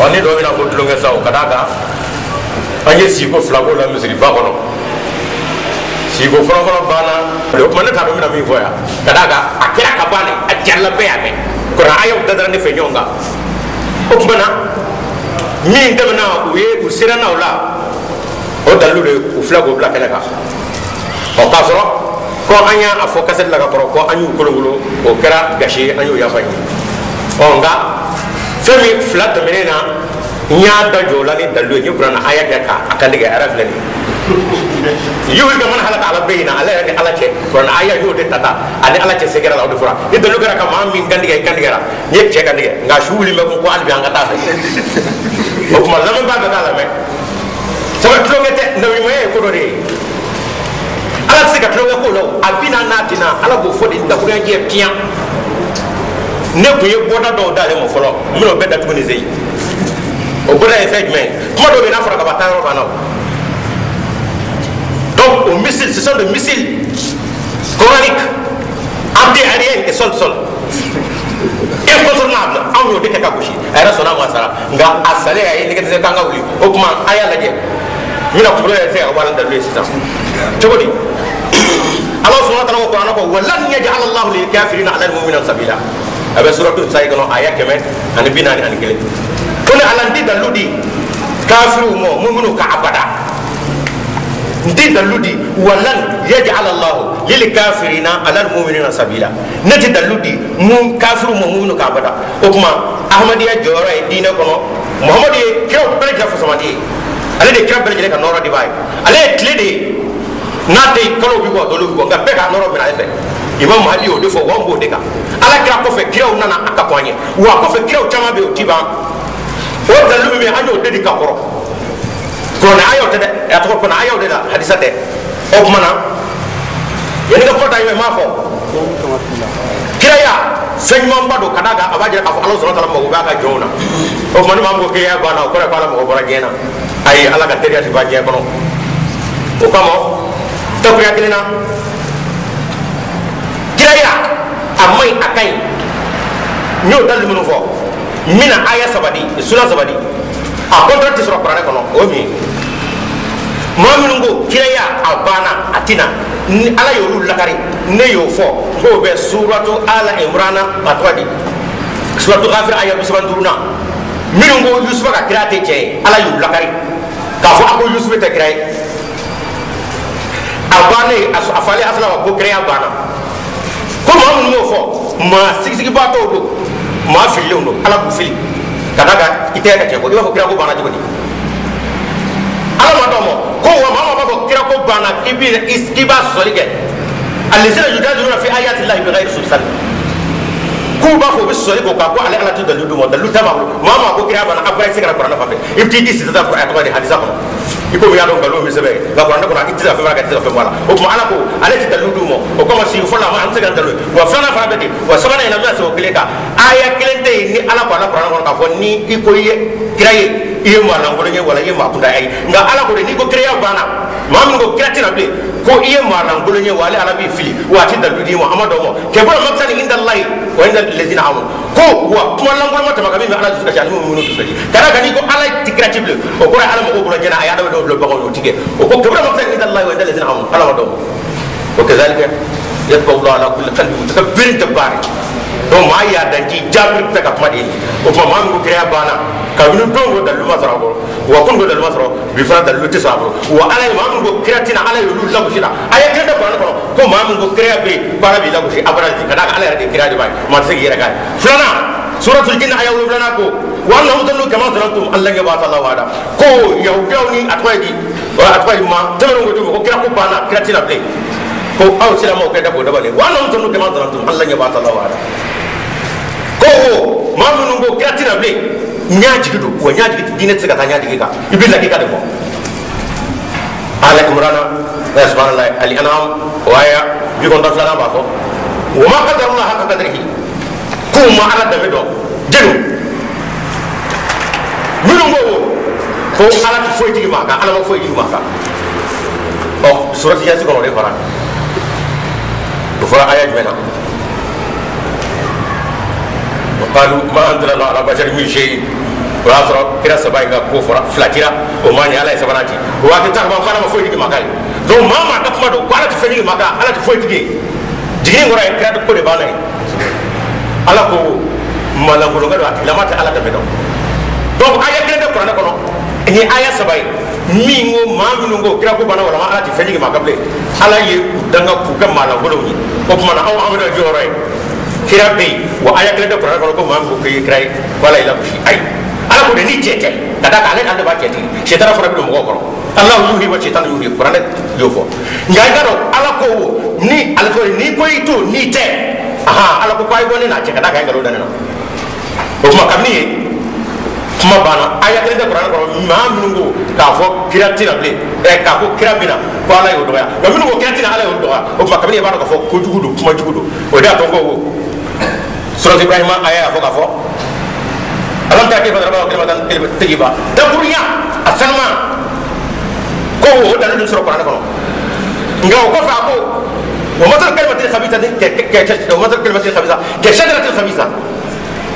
Speaker 3: Ɔ ni dɔw bɛna fɔ tulonkɛ sa o ka d'a kan an ye siko fila k'o la misiriba kɔnɔ. Siko fɔlɔfɔlɔ banna o tuma ne t'a dɔn n bɛna min fɔ yan ka d'a kan a kɛra ka ban de a jarila bɛɛ y'a mɛn kɔrɔ a y'aw dadara ne fɛ ɲɔgɔn kan. O tuma na min tɛmɛna u ye u sera n'a o la o dalilu de u filɛ k'o bila kɛnɛ kan. Ɔ k'a sɔrɔ ko an y'a fɔ kasɛti la ka kɔrɔ ko an y'u kolonkolon o kɛra gasi ye an y'o yafa ɲini. Ɔ nka fɛn min fila tɛmɛnen na n y'a da jɔ o la ni dalilu ye n ye kuranɛ aya kɛ k'a kantigɛ a yɛrɛ filɛ nin ye. Yuhuri ka mana halaka ala bɛɛ ɲina ale yɛrɛ ni ala cɛ kuranɛ aya y'o de ta ani ala cɛ sɛgɛrɛ la o de fɔra ni dalilu kɛra ka maa min kantigɛ i kantigɛra n ye cɛ kantigɛ nka su wuli bɛ ko hali bi an ka taa fɛ. O tuma lamɛnbaa bɛɛ k'a lamɛn sabu tulonkɛ tɛ nabiɲumanya ye ko dɔ de ye. Ala tɛ se ka tulonkɛ ko la o a bi na n'a tɛ na ala b'o fɔ de dakurunya jɛ piyan. Ne tun ye bɔda dɔw d'ale ma fɔlɔ n bɛna o bɛɛ datugu ni zeyi. O bɔda ye fɛn jumɛn ye? Kuma dɔw bɛ yen n'a fɔra ka ban taa yɔrɔ banna o. Donc o missile, ce sont des missiles coraniques anti-aériens et sol-sol incontournable. Anw y'o de kɛ ka gosi a yɛrɛ sɔnna a ma sara nka a salen a ye nɛgɛ dɛsɛ k'an ka wuli. O tuma a y'a lajɛ n bɛna kunkolo yɛrɛ tigɛ ka bɔ a la ni dalilu ye sisan cogo di? Ala subhanahu wa ta'ala ko kuranɛ ko walan yaj'ala Allahu lil kafirina 'ala al mu'minina sabila. A bɛ suratu Nisa'i kɔnɔ aya 141. Ko ni ala n ti dalilu di kafiriw ma mu'minu ka abada n ti dalilu di walan yaj'ala Allahu lil kafirina 'ala al mu'minina sabila. Ne ti dalilu di mun kafiriw ma mu'minu ka abada. O tuma Ahmadiyya jɔyɔrɔ ye diinɛ kɔnɔ. Muhamadu ye kiraw bɛɛ lajɛlen fasamadi ye. Ale de ye kira bɛɛ lajɛlen ka nɔrɔ dibaa ye. Ale ye tile de ye. N'a tɛ yen kalo bɛ bɔ dolo bɛ bɔ nka bɛɛ ka nɔrɔ minɛ ale fɛ. Imam Mahdi y'o de fɔ wa an b'o de kan. Ala kira kɔfɛ kiraw nana a ka kɔn an ye wa kɔfɛ kiraw caman bɛ yen o ti ban. O dalilu min bɛ yen an y'o de di ka kɔrɔ. Kuranɛ ayaw tɛ dɛ a tɔgɔ kuranɛ ayaw de la hadisa tɛ. O tuma na yanni ka fɔ ta ye n m'a fɔ kiraya fɛn ɲumanba don ka d'a kan a b'a jira k'a fɔ Ala subhanahu wa ta'ala mago b'a ka jɔnw na. O tuma ni maa min ko kiraya banna o kɔrɔ ye ko Ala mago bɔra diɲɛ na. Ayi Ala ka teriya ti ban diɲɛ kɔnɔ. O kama dakurunya kelen na kiraya a man ɲi a ka ɲi n y'o dalilu minnu fɔ n bɛna aya saba di sura saba di a kɔntɔrɔ tɛ sɔrɔ kuranɛ kɔnɔ o ye min ye. Maa minnu ko kiraya a banna a tɛ na ni ala y'olu lakari ne y'o fɔ n k'o bɛ suratu Ala Imrana a tɔgɔ di suratu Ghafir aya 35 minnu ko Yusufa ka kira tɛ tiɲɛ ye ala y'u lakari k'a fɔ a ko Yusufa tɛ kira ye. A bannen a falen asala ma ko kiraya banna ko maa minnu y'o fɔ maa sigisigibaatɔw don maa fililenw don ala b'u fili ka d'a kan i tɛ ka tiɲɛ fɔ i b'a fɔ kira ko banna cogo di? Ala ma dɔn ma ko wa maa maa b'a fɔ kira ko banna k'i b'a sɔsɔli kɛ alizina yujadiluna fi ayati llahi bighayri sultan k'u b'a fɔ u bɛ sɔsɔli k'o kan ko ale ala tɛ dalilu d'u ma dalilu t'a bolo maa maa ko kira banna a bɔra i tɛ se ka na kuranɛ fan fɛ i bɛ t'i di sisan a tɔgɔ di hadisa kɔnɔ i ko y'a dɔn nkalon bɛ sɛbɛn nka kuranɛ kɔnɔ i tɛ se ka fɛn bɔ a la i tɛ se ka fɛn bɔ a la. O tuma ala ko ale tɛ dalilu d'u ma o kama sigi fɔlɔ la an tɛ se ka dalilu wa filanan fana bɛ ten wa sabanan in na n bɛna segin o kelen kan aya kelen tɛ yen ni ala ko ala kuranɛ kɔnɔ k'a fɔ ni i ko i ye kira ye i ye maa lankolon ye wala i ye maa kunda ye nka ala ko de n'i ko kiraya banna maa min ko kira tɛna bilen ko i ye maa lankolon ye wa ale ala b'i fili wa a tɛ dalilu d'i ma a ma dɔn ma kɛbɔra makisani inda Allahi wa inda lezina amanu ko wa kuma lankolon ma tɛmɛ ka min bɛ ala dusu kasi ani min dusu kasi ka d'a kan n'i ko ala tɛ kira ci bilen o kɔrɔ ye ala mago bɔra diɲɛ na a ye adamadenw bila baganw ye o ti kɛ o ko kɛbɔra makisani inda Allahi wa inda lezina amanu ala ma dɔn wa kazalika yatba'u Allahu ala kulli qalbi mutakabbirin jabbar. Donc maa y'a dan k'i jaabi bɛ ka kuma de ye o tuma maa min ko kiraya banna kabini don ko dalilu ma sɔrɔ a bolo wa kun ko dalilu ma sɔrɔ bi fana dalilu tɛ sɔrɔ a bolo wa ala ye maa min ko kira tɛna ala y'olu lagosi la a ye kira tɛ kuranɛ kɔnɔ ko maa min ko kiraya bɛ yen ko ala b'i lagosi a bara ka d'a kan ala yɛrɛ de ye kira de b'a ye maa tɛ se k'i yɛrɛ k'a ye. Filanan suratul jinn aya 7 ko wa annahum zannu kama zanantum an lan yab'atha Allahu ahada ko yahudiyaw ni a tɔgɔ ye di a tɔgɔ ye maa tɛmɛnenw ko cogo ko kira ko banna kira tɛna bilen ko aw silamɛw kɛ dabɔ dabali wa annahum zannu kama zanantum an lan yab'atha Allahu ahada ko maa minnu ko kira tɛna bilen ɲajigi don wa ɲajigi diinɛ tɛ se ka taa ɲajigi kan i bɛ lakika de fɔ. Ala Imrana subhanallah ali anam o aya 92 b'a fɔ wa ma qadarullah haqqa qadrihi k'u ma ala danbe dɔn jeliw minnu ko ala tɛ foyi jigi maa kan ala ma foyi jigi maa kan ɔ surati Yasin kɔnɔ o de fɔra o fɔra aya jumɛn na? Qalu ma anzala ala basharin min shay. O y'a sɔrɔ kira saba in ka ko fɔra fila cira o ma ɲɛ Ala ye sabanan ci o waati ta ka ban ko Ala ma foyi jigin Maka ye. Donc maa maa ka kuma don ko Ala tɛ fɛn jigin Maka, Ala tɛ foyi jigin yen. Jigin kɔrɔ ye kira ko de banna yen. Ala ko malangolonkɛ don a tigilama tɛ Ala dɛmɛ dɔn. Donc aya kelen tɛ kuranɛ kɔnɔ nin ye aya saba ye min ko maa minnu ko kira ko banna walama Ala tɛ fɛn jigin Maka bilen. Ala ye u danga k'u kɛ malangolow ye. O tuma na anw Amadu jɔyɔrɔ ye kira bɛ yen wa aya kelen tɛ kuranɛ kɔnɔ ko maa min ko k'i ye kira ye ko Ala y'i lagosi ayi. Ala ko de ni cɛ tɛ ka d'a kan ale ale b'a cɛ tigi sitana fana bɛ don mɔgɔw kɔrɔ. Ala yuhi wa sitana yuhi kuranɛ y'o fɔ. Nka i ka dɔn Ala ko ni ale ko ni ko i to ni tɛ ahan Ala ko k'a ye bɔ ne n'a cɛ ka d'a kan nkalon da ne na. O tuma kabini ye kuma banna aya kelen tɛ kuranɛ kɔnɔ maa minnu ko k'a fɔ kira tɛna bilen k'a ko kira bɛna ko Ala y'o dɔgɔya nka minnu ko kira tɛna Ala y'o dɔgɔya. O tuma kabini i b'a dɔn k'a fɔ kojugu don kuma jugu don. O de y'a to n ko surati Ibrahima aya y'a fɔ k'a fɔ alam tara kayfa daraba kalimatan tayyiba dakurunya a sanuma ko o dalilu sɔrɔ kuranɛ kɔnɔ. Nka o kɔfɛ a ko wa masalu kalimatin khabithatin wa masalu kalimatin khabitha ka shajaratin khabitha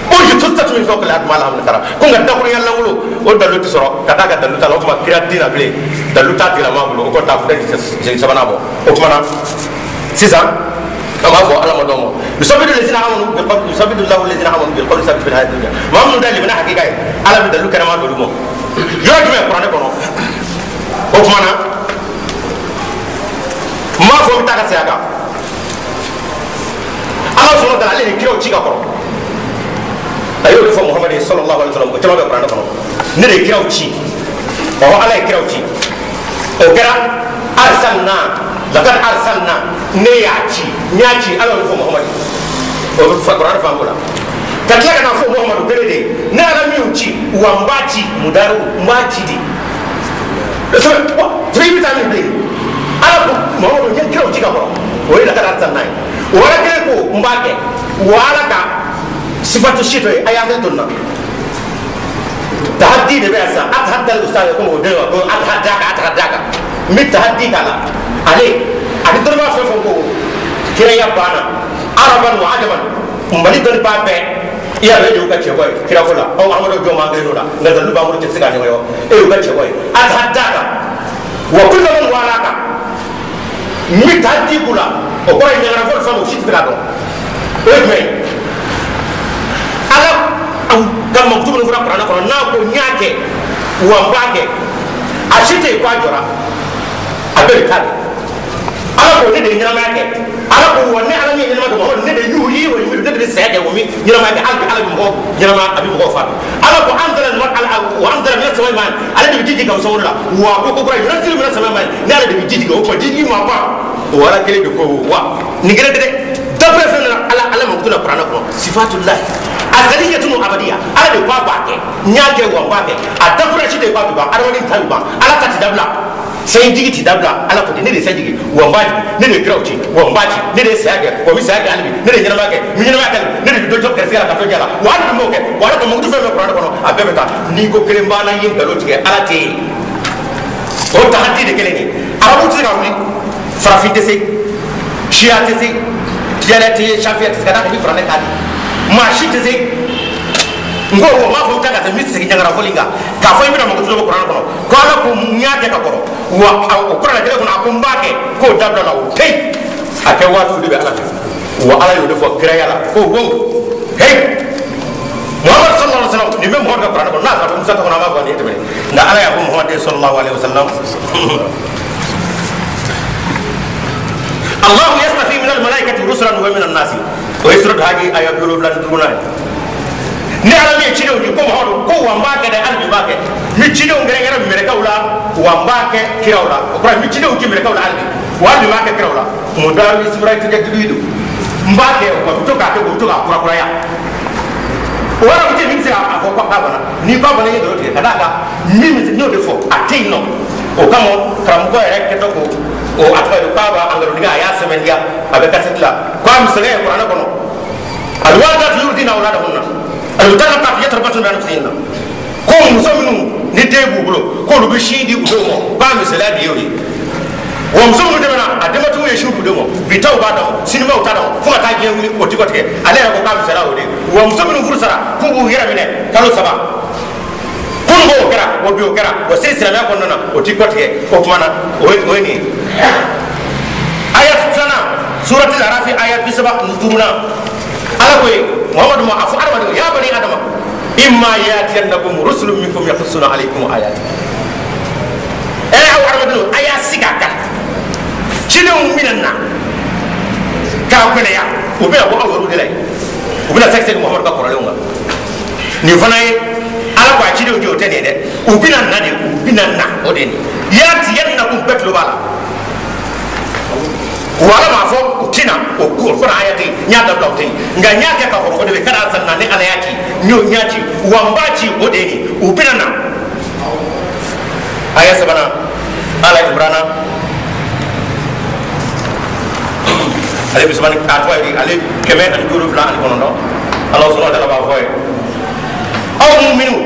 Speaker 3: ujtussat min fawqi al-ardi ma laha min qarar. Ko nka dakurunya lankolon o dalilu tɛ sɔrɔ ka d'a ka dalilu t'a la. O tuma kira tɛna bilen dalilu t'a tigilama bolo o kɔrɔ t'a filɛ sabanan bɔ. O tuma na sisan an b'a fɔ Ala ma dɔn ma yusabidu lezina amanu bil qawli yusabidu Allahu lezina amanu bil qawli sabit fil hayati dunya. Maa minnu da limana hakika ye Ala bɛ dalilu kɛnɛma d'olu ma. Yɔrɔ jumɛn kuranɛ kɔnɔ? O tuma na n b'a fɔ n bɛ taa ka segin a kan. Ala subhanahu wa ta'ala ale de kiraw ci ka kɔrɔ. A y'o de fɔ Muhamadu sallallahu alaihi wa sallam o caman bɛ kuranɛ kɔnɔ. Ne de ye kiraw ci. Ɔhɔ Ala ye kiraw ci. O kɛra arsalna laqad arsalna ne y'a ci n y'a ci Ala y'o fɔ Muhamadu o bɛ kuranɛ fan b'o la. Ka tila ka na fɔ Muhamadu kelen de ye ne Ala min y'u ci wa n b'a ci mudaru n b'a ci de. I bɛ taa min bilen Ala ko Muhamadu n ye kiraw ci ka kɔrɔ o ye laqad arsalna ye. O Ala kelen ko n b'a kɛ wa Ala ka sifatu si to ye a y'a hakili to nin na. Tahaddi de bɛ yan sisan atahadda al-ustaz komi o den wa ko atahadda n bɛ tahaddi k'a la ale ani dɔnnibaa fɛn fɛn ko kiraya banna araban wa ajaban Mali dɔnnibaa bɛɛ i y'a dɔn e de y'u ka cɛbɔ ye kirako la anw Amadu jɔn b'an kelen o la nka dalilu b'an bolo tɛ se k'a ɲɔgɔn ye e y'u ka cɛbɔ ye atahadda kan wa kullu man walaka n bɛ tahaddi k'u la o kɔrɔ ye ɲagarafɔ ni fɛn o si tɛ se k'a dɔn o ye jumɛn ye. Ala ka makutu minnu fɔra kuranɛ kɔnɔ n'a ko n y'a kɛ wa n b'a kɛ a si tɛ yen k'a jɔra a bɛɛ bɛ taa de. Ala ko ne de ye ɲɛnamaya kɛ Ala ko wa ne Ala min ye ɲɛnamaya kɛ mɔgɔ ne de y'u ye wa ne de bɛ saya kɛ wa min ɲɛnamaya kɛ hali bi Ala bɛ mɔgɔ ɲɛnamaya a bɛ mɔgɔw fa. Ala ko wa anzala mina samaa'i ma'an ale de bɛ ji jigin ka bɔ sankolo la wa ko ko kura yunazzilu mina samaa'i ma'an ne Ala de bɛ ji jigin o tuma ji jigin ma ban o Ala kelen de ko wa nin kelen tɛ dɛ dabila fɛn na Ala Ala makutu la kuranɛ kɔnɔ sifatulahi azaliyatun abadiya Ala de ko a b'a kɛ n y'a kɛ wa n b'a kɛ a dakura si de ko a bɛ ban adamaden ta bɛ ban Ala ta tɛ dabila sanjigi tɛ dabila Ala ko ten ne de ye sanjigi wa n b'a jigin ne de ye kiraw ci wa n b'a ci ne de ye saya kɛ wa n bɛ saya kɛ hali bi ne de ye ɲɛnamaya kɛ n bɛ ɲɛnamaya kɛ hali bi ne de bɛ dɔ jɔ gɛrɛsɛgɛ la ka dɔ jɛ la wa hali bi n b'o kɛ wa Ala ka makutu fɛn fɛn kuranɛ kɔnɔ a bɛɛ bɛ taa n'i ko kelen banna i ye nkalon tigɛ Ala tɛ yen o tahaddi de kelen ye arabu tɛ se ka wuli farafin tɛ se siya tɛ se tijaniya tɛ se safiya tɛ se ka d'a kan ni kuranɛ t'a di maa si tɛ se n ko o m'a fɔ n ta ka se n bɛ segin ɲagarafɔli kan k'a fɔ i bɛna makutu dɔ bɔ kuranɛ kɔnɔ ko Ala ko n y'a kɛ ka kɔrɔ wa o kuranɛ kelen kɔnɔ a ko n b'a kɛ k'o dabila la o tɛ yen a kɛ waatiw de bɛ Ala fɛ wa Ala y'o de fɔ kiraya la ko wo hey Muhammad sallallahu alaihi wa sallam nin bɛ mɔgɔ ka kuranɛ kɔnɔ n'a sɔrɔ Musa tɔgɔ kɔnɔ an b'a fɔ nin ye tɛmɛ nka Ala y'a fɔ Muhammad sallallahu alaihi wa sallam Allahu yastafi min al-malaikati rusulan wa min an-nasi o ye suratu Haji aya 75 ye. Ne Ala min ye cidenw di ko Muhamadu ko wa n b'a kɛ dɛ hali bi n b'a kɛ n bɛ cidenw gɛrɛgɛrɛ mɛlɛkɛw la wa n b'a kɛ kiraw la o kɔrɔ n bɛ cidenw ci mɛlɛkɛw la hali bi wa hali bi n b'a kɛ kiraw la mun da sibira tɛ kɛ jugu ye don n b'a kɛ wa n bɛ to k'a kɛ o bɛ to k'a kurakuraya o yɔrɔ bɛ min bɛ se k'a fɔ k'a banna n'i ba banna i ye nkalon tigɛ ka d'a kan min bɛ n y'o de fɔ a tɛ yen nɔ o kama karamɔgɔ yɛrɛ kɛtɔ ko o a tɔgɔ ye k'a b'a nkalontigiya a y'a sɛbɛntiya a bɛ kasɛti la k'a misaliya ye kuranɛ kɔnɔ alwalidatu yurdina awladahunna almutalaqatu yatarabbasna bi anfusihinna ko muso minnu ni den b'u bolo k'olu bɛ sin di u denw ma k'a misaliya de y'o ye. Wa muso minnu tɛmɛna a denbatigiw ye su d'u ma bi taw b'a dɔn sinibaw t'a dɔn fo ka taa diɲɛ wuli o ti kɔtigɛ ale yɛrɛ ko k'a bɛ sara o de wa muso minnu furu sara k'u b'u yɛrɛ minɛ kalo 3 kunun ko o kɛra o bi o kɛra o seli silamɛya kɔnɔna na o ti kɔtigɛ o tuma na o ye nin ye aya filanan surati larafi aya 35 ala ko ye Muhammadu ma a fɔ adamadenw ya bani adama imma yatiyannakum rusulun minkum yaqussuna alaykum ayati aw adamadenw a y'a sigi a kan cidenw bɛna na k'a gɛlɛya u bɛna bɔ aw yɛrɛw de la yen u bɛna sɛgɛsɛgɛ Muhammadu ka kɔrɔlenw kan nin fana ye ala ko a cidenw jɛ o tɛ nin ye dɛ u bɛna na de u bɛna na o de ye nin ye yatiyannakum bɛɛ tulo b'a la wa ala m'a fɔ u tɛna o fana aya tɛ yen n y'a dabila o tɛ yen nka n y'a kɛ k'a fɔ o de bɛ kana san na ni ala y'a ci n y'o n y'a ci wa n b'a ci o de ye nin u bɛna na aya sabanan ala Imrana ale bɛ sabali a tɔgɔ ye ale 179 ala sɔnna wa taala b'a fɔ ye aw minnu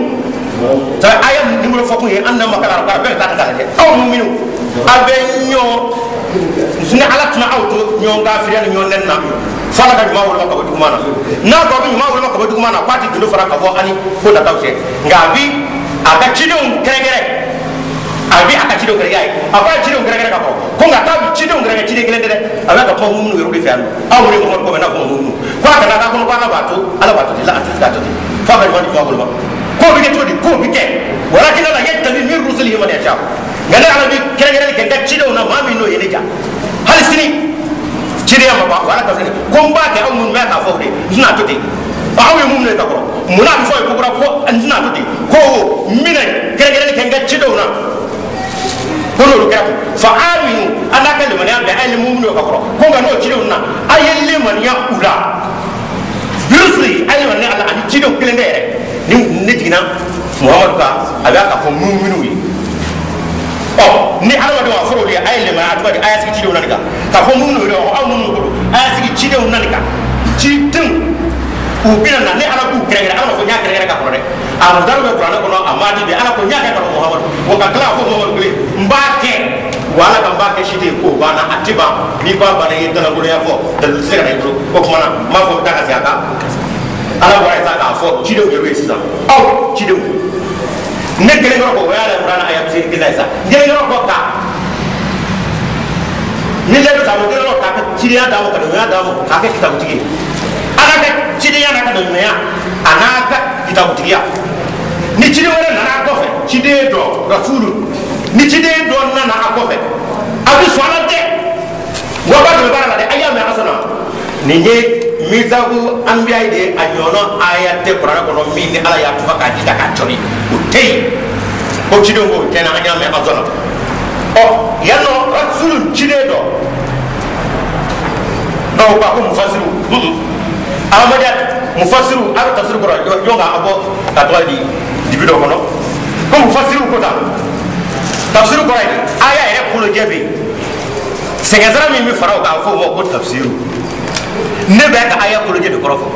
Speaker 3: aya numéro fɔ kun ye an n'a ma kalan a bɛɛ bɛ taa ka taa lajɛ aw minnu a bɛ ɲɔgɔn ni ala tɛna aw to ɲɔgɔn kafiriya ni ɲɔgɔn nɛni na fo ala ka ɲuman woloma ka bɔ juguman na n'a ko a bɛ ɲuman woloma ka bɔ juguman na k'a ti gindo fara ka bɔ ani ko nataw cɛ nka a bi a ka cidenw kɛrɛnkɛrɛn a bi a ka cidenw kɛrɛnkɛrɛn a b'a cidenw kɛrɛnkɛrɛn ka bɔ ko nka k'a bɛ cidenw kɛrɛnkɛrɛn ciden kelen tɛ dɛ a bɛ ka kuma minnu yɛrɛ de fɛ yan nɔ aw minnu ye Muhamadu ko mɛ n'a fɔ minnu ko a kana k'a kɔnɔ ko ala b'a to ala b'a to ten la a tɛ se k'a to ten f'a ka ɲuman juguman woloma k'o bɛ kɛ cogo di k'o bɛ kɛ walakin ala yajtabi min rusulihi man yasha nka ne ala bɛ kɛrɛnkɛrɛnni kɛ n ka cidenw na maa min n'o ye ne ja hali sini cidenya ma ban ala ka filɛ ko n b'a kɛ aw minnu bɛ k'a fɔ o de n tɛna to ten aw ye mun ye ka kɔrɔ munna a bɛ fɔ ye ko kura ko n tɛna to ten ko n bɛna kɛrɛnkɛrɛnni kɛ n ka cidenw na ko n'olu kɛra ten fa aminu an n'a ka limaniya bɛn a ye mun ye ka kɔrɔ ko nka n'o cidenw na a ye limaniya u la birusuli a ye limaniya a la ani cidenw kelen tɛ yɛrɛ ni ne jiginna Muhamadu kan a bɛ k'a fɔ muminu ye ɔ ni adamadenw a fɔra olu ye a ye limaniya a tɔgɔ di a y'a sigi cidenw na nin kan k'a fɔ minnu yɛrɛ aw minnu ko don a y'a sigi cidenw na nin kan cidenw u bɛna na ne ala k'u kɛrɛnkɛrɛn ala b'a fɔ n y'a kɛrɛnkɛrɛn ka kɔrɔ dɛ a mutaru bɛ kuranɛ kɔnɔ a ma di bɛ ala ko n y'a kɛ ka kɔrɔ Muhamadu wa ka tila a fɔ Muhamadu kelen n b'a kɛ wa ala ka n b'a kɛ si tɛ yen k'o banna a tɛ ban n'i ko a banna i ye dalankolonya fɔ dalilu tɛ se ka na i bolo o tuma na n b'a fɔ n bɛ taa ka segin a kan ala bɔra yen sa k'a fɔ cidenw yɛrɛ ye sisan aw cidenw ne kelen yɔrɔ kɔ o y'a yɛrɛ kuranɛ a y'a se kelen ye sa n kelen yɔrɔ kɔ ka ni lɛdu ta o kelen yɔrɔ k'a kɛ cidenya d'a ma ka dɔnniya d'a ma k'a kɛ kitabutigi ye ala ka cidenya n'a ka dɔnniya a n'a ka kitabutigiya ni ciden wɛrɛ nana a kɔfɛ ciden dɔ rasulu ni ciden dɔ nana a kɔfɛ a bɛ sɔn ala tɛ wa b'a dɛmɛ baara la dɛ a y'a mɛn a sɔnna nin ye misabu anbiya de a ɲɔgɔnna aya tɛ kuranɛ kɔnɔ min ni ala y'a tufa k'a jija k'a cɔri o tɛ yen ko cidenw ko tiɲɛna an y'a mɛn an sɔnna ɔ yan nɔ rasulu ciden dɔ dɔw ko a ko mufasiru ahmadiyya mufasiru a bɛ tafsiri kɔrɔ jɔn ka bɔ ka tɔgɔ di dibi dɔ kɔnɔ ko mufasiru ko tan tafsiri kɔrɔ ye aya yɛrɛ kolojɛ bɛ yen sɛgɛnsɛrɛ min bɛ fara o kan a bɛ fɔ o ma ko tafsiru ne bɛ ka aya kolojɛ de kɔrɔ fɔ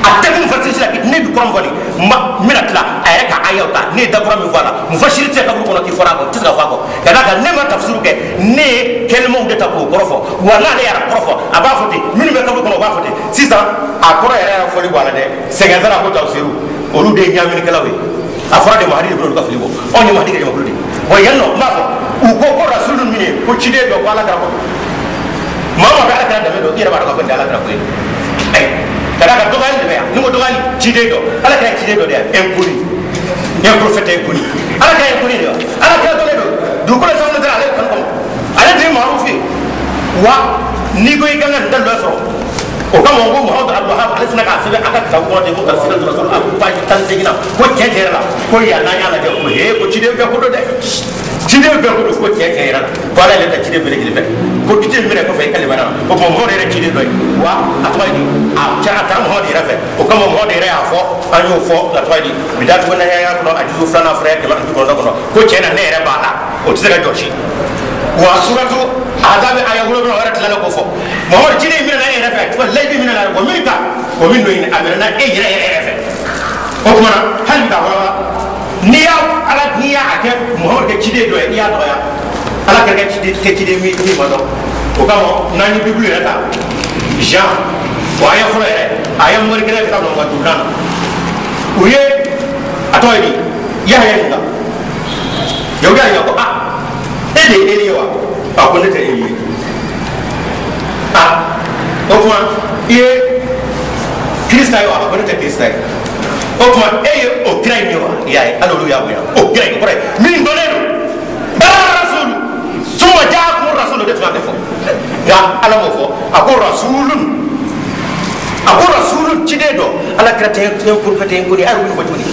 Speaker 3: a tɛ kun mufasiri la ne bɛ kɔrɔ fɔ nin n bɛna tila a yɛrɛ ka ayaw ta ne ye dakura min fɔ a la mufasiri tɛ se kaburu kɔnɔ k'i fɔra a kɔ tɛ se ka fɔ a kɔ ka d'a kan ne ma tafsiru kɛ ne ye kɛlɛmaw de ta k'o kɔrɔ fɔ wa n'ale yɛrɛ kɔrɔ fɔ a b'a fɔ ten minnu bɛ kaburu kɔnɔ u b'a fɔ ten sisan a kɔrɔ yɛrɛ yɛrɛ fɔli bɔ a la dɛ sɛgɛnsɛrɛ ko tafsiru olu de ye ɲaaminikɛlaw ye a fɔra de mahadi de bɛ olu ka fili bɔ anw ye mahadi kɛ jamakulu de ye wa yan nɔ n b'a fɔ u ko ko rasulu min ye ko ciden dɔ ko ala kɛra ko maa o maa bɛ ala kɛra dɛmɛ dɔn i yɛrɛ b'a dɔn k'a fɔ nin tɛ ala kɛra ko ye ka d'a kan dɔgɔyali de bɛ yan ni ko dɔgɔyali ciden dɔ ala kɛra ciden dɔ de ye inconnu un prophète inconnu ala kɛra inconnu de ye ala kɛra dɔnnen don dugukolo sanfɛ tɛ ale kanu kama ale de ye maarufu ye wa n'i ko i kan ka nin dalilu sɔrɔ o kama ko Muhamadu Abdulwahab ale sina k'a sɛbɛn a ka kitabu kɔnɔ ten ko tafsir rasul a page 18 na ko tiɲɛ tiɲɛ yɛrɛ la ko yan n'an y'a lajɛ ko he ko ciden bɛɛ ko don dɛ ciden bɛɛ ko don ko tiɲɛ tiɲɛ yɛrɛ la ko ala yɛrɛ ta ciden bɛɛ lajɛlen fɛ ko ciden minɛ kɔfɛ i ka limaniya o tuma Muhamadu yɛrɛ ciden dɔ ye wa a tɔgɔ ye di a cɛ a taara Muhamadu yɛrɛ fɛ o kama Muhamadu yɛrɛ y'a fɔ an y'o fɔ a tɔgɔ ye di bidatu nahaya kɔnɔ a juzu filanan fura 190 kɔnɔ ko tiɲɛ na ne yɛrɛ b'a la o tɛ se ka jɔsi wa suratu azabi aya 7 o yɛrɛ tilala k'o fɔ Muhamadu ciden minɛ na e yɛrɛ fɛ layidu minɛ na o min ta o min don a minɛ na e yɛrɛ yɛrɛ fɛ o tuma na hali bi k'a walawala n'i y'a ala n'i y'a kɛ Muhamadu kɛ ciden dɔ ye n'i y'a dɔgɔya Ala kɛra kɛ ciden min ma dɔn o kama n'an ye Bibulu yɛrɛ ta Jean o aya fɔlɔ yɛrɛ a ye mori kelen ka dɔn ka dunan na u ye a tɔgɔ ye di Yahaya ɲininka Yahudiya ɲininka ko a e de ye Eli ye wa a ko ne tɛ Eli ye a o tuma i ye Kirista ye wa a ko ne tɛ Kirista ye o tuma e ye o kira in ye wa i y'a ye hali olu y'a bonya o kira in kɔrɔ ye min dɔnnen don rasulu suma jaakum rasulu de tun b'a fɔ nka Ala m'o fɔ a ko rasulun a ko rasulun ciden dɔ Ala kira tɛ prophète ye ko de a y'o fɔ cogo di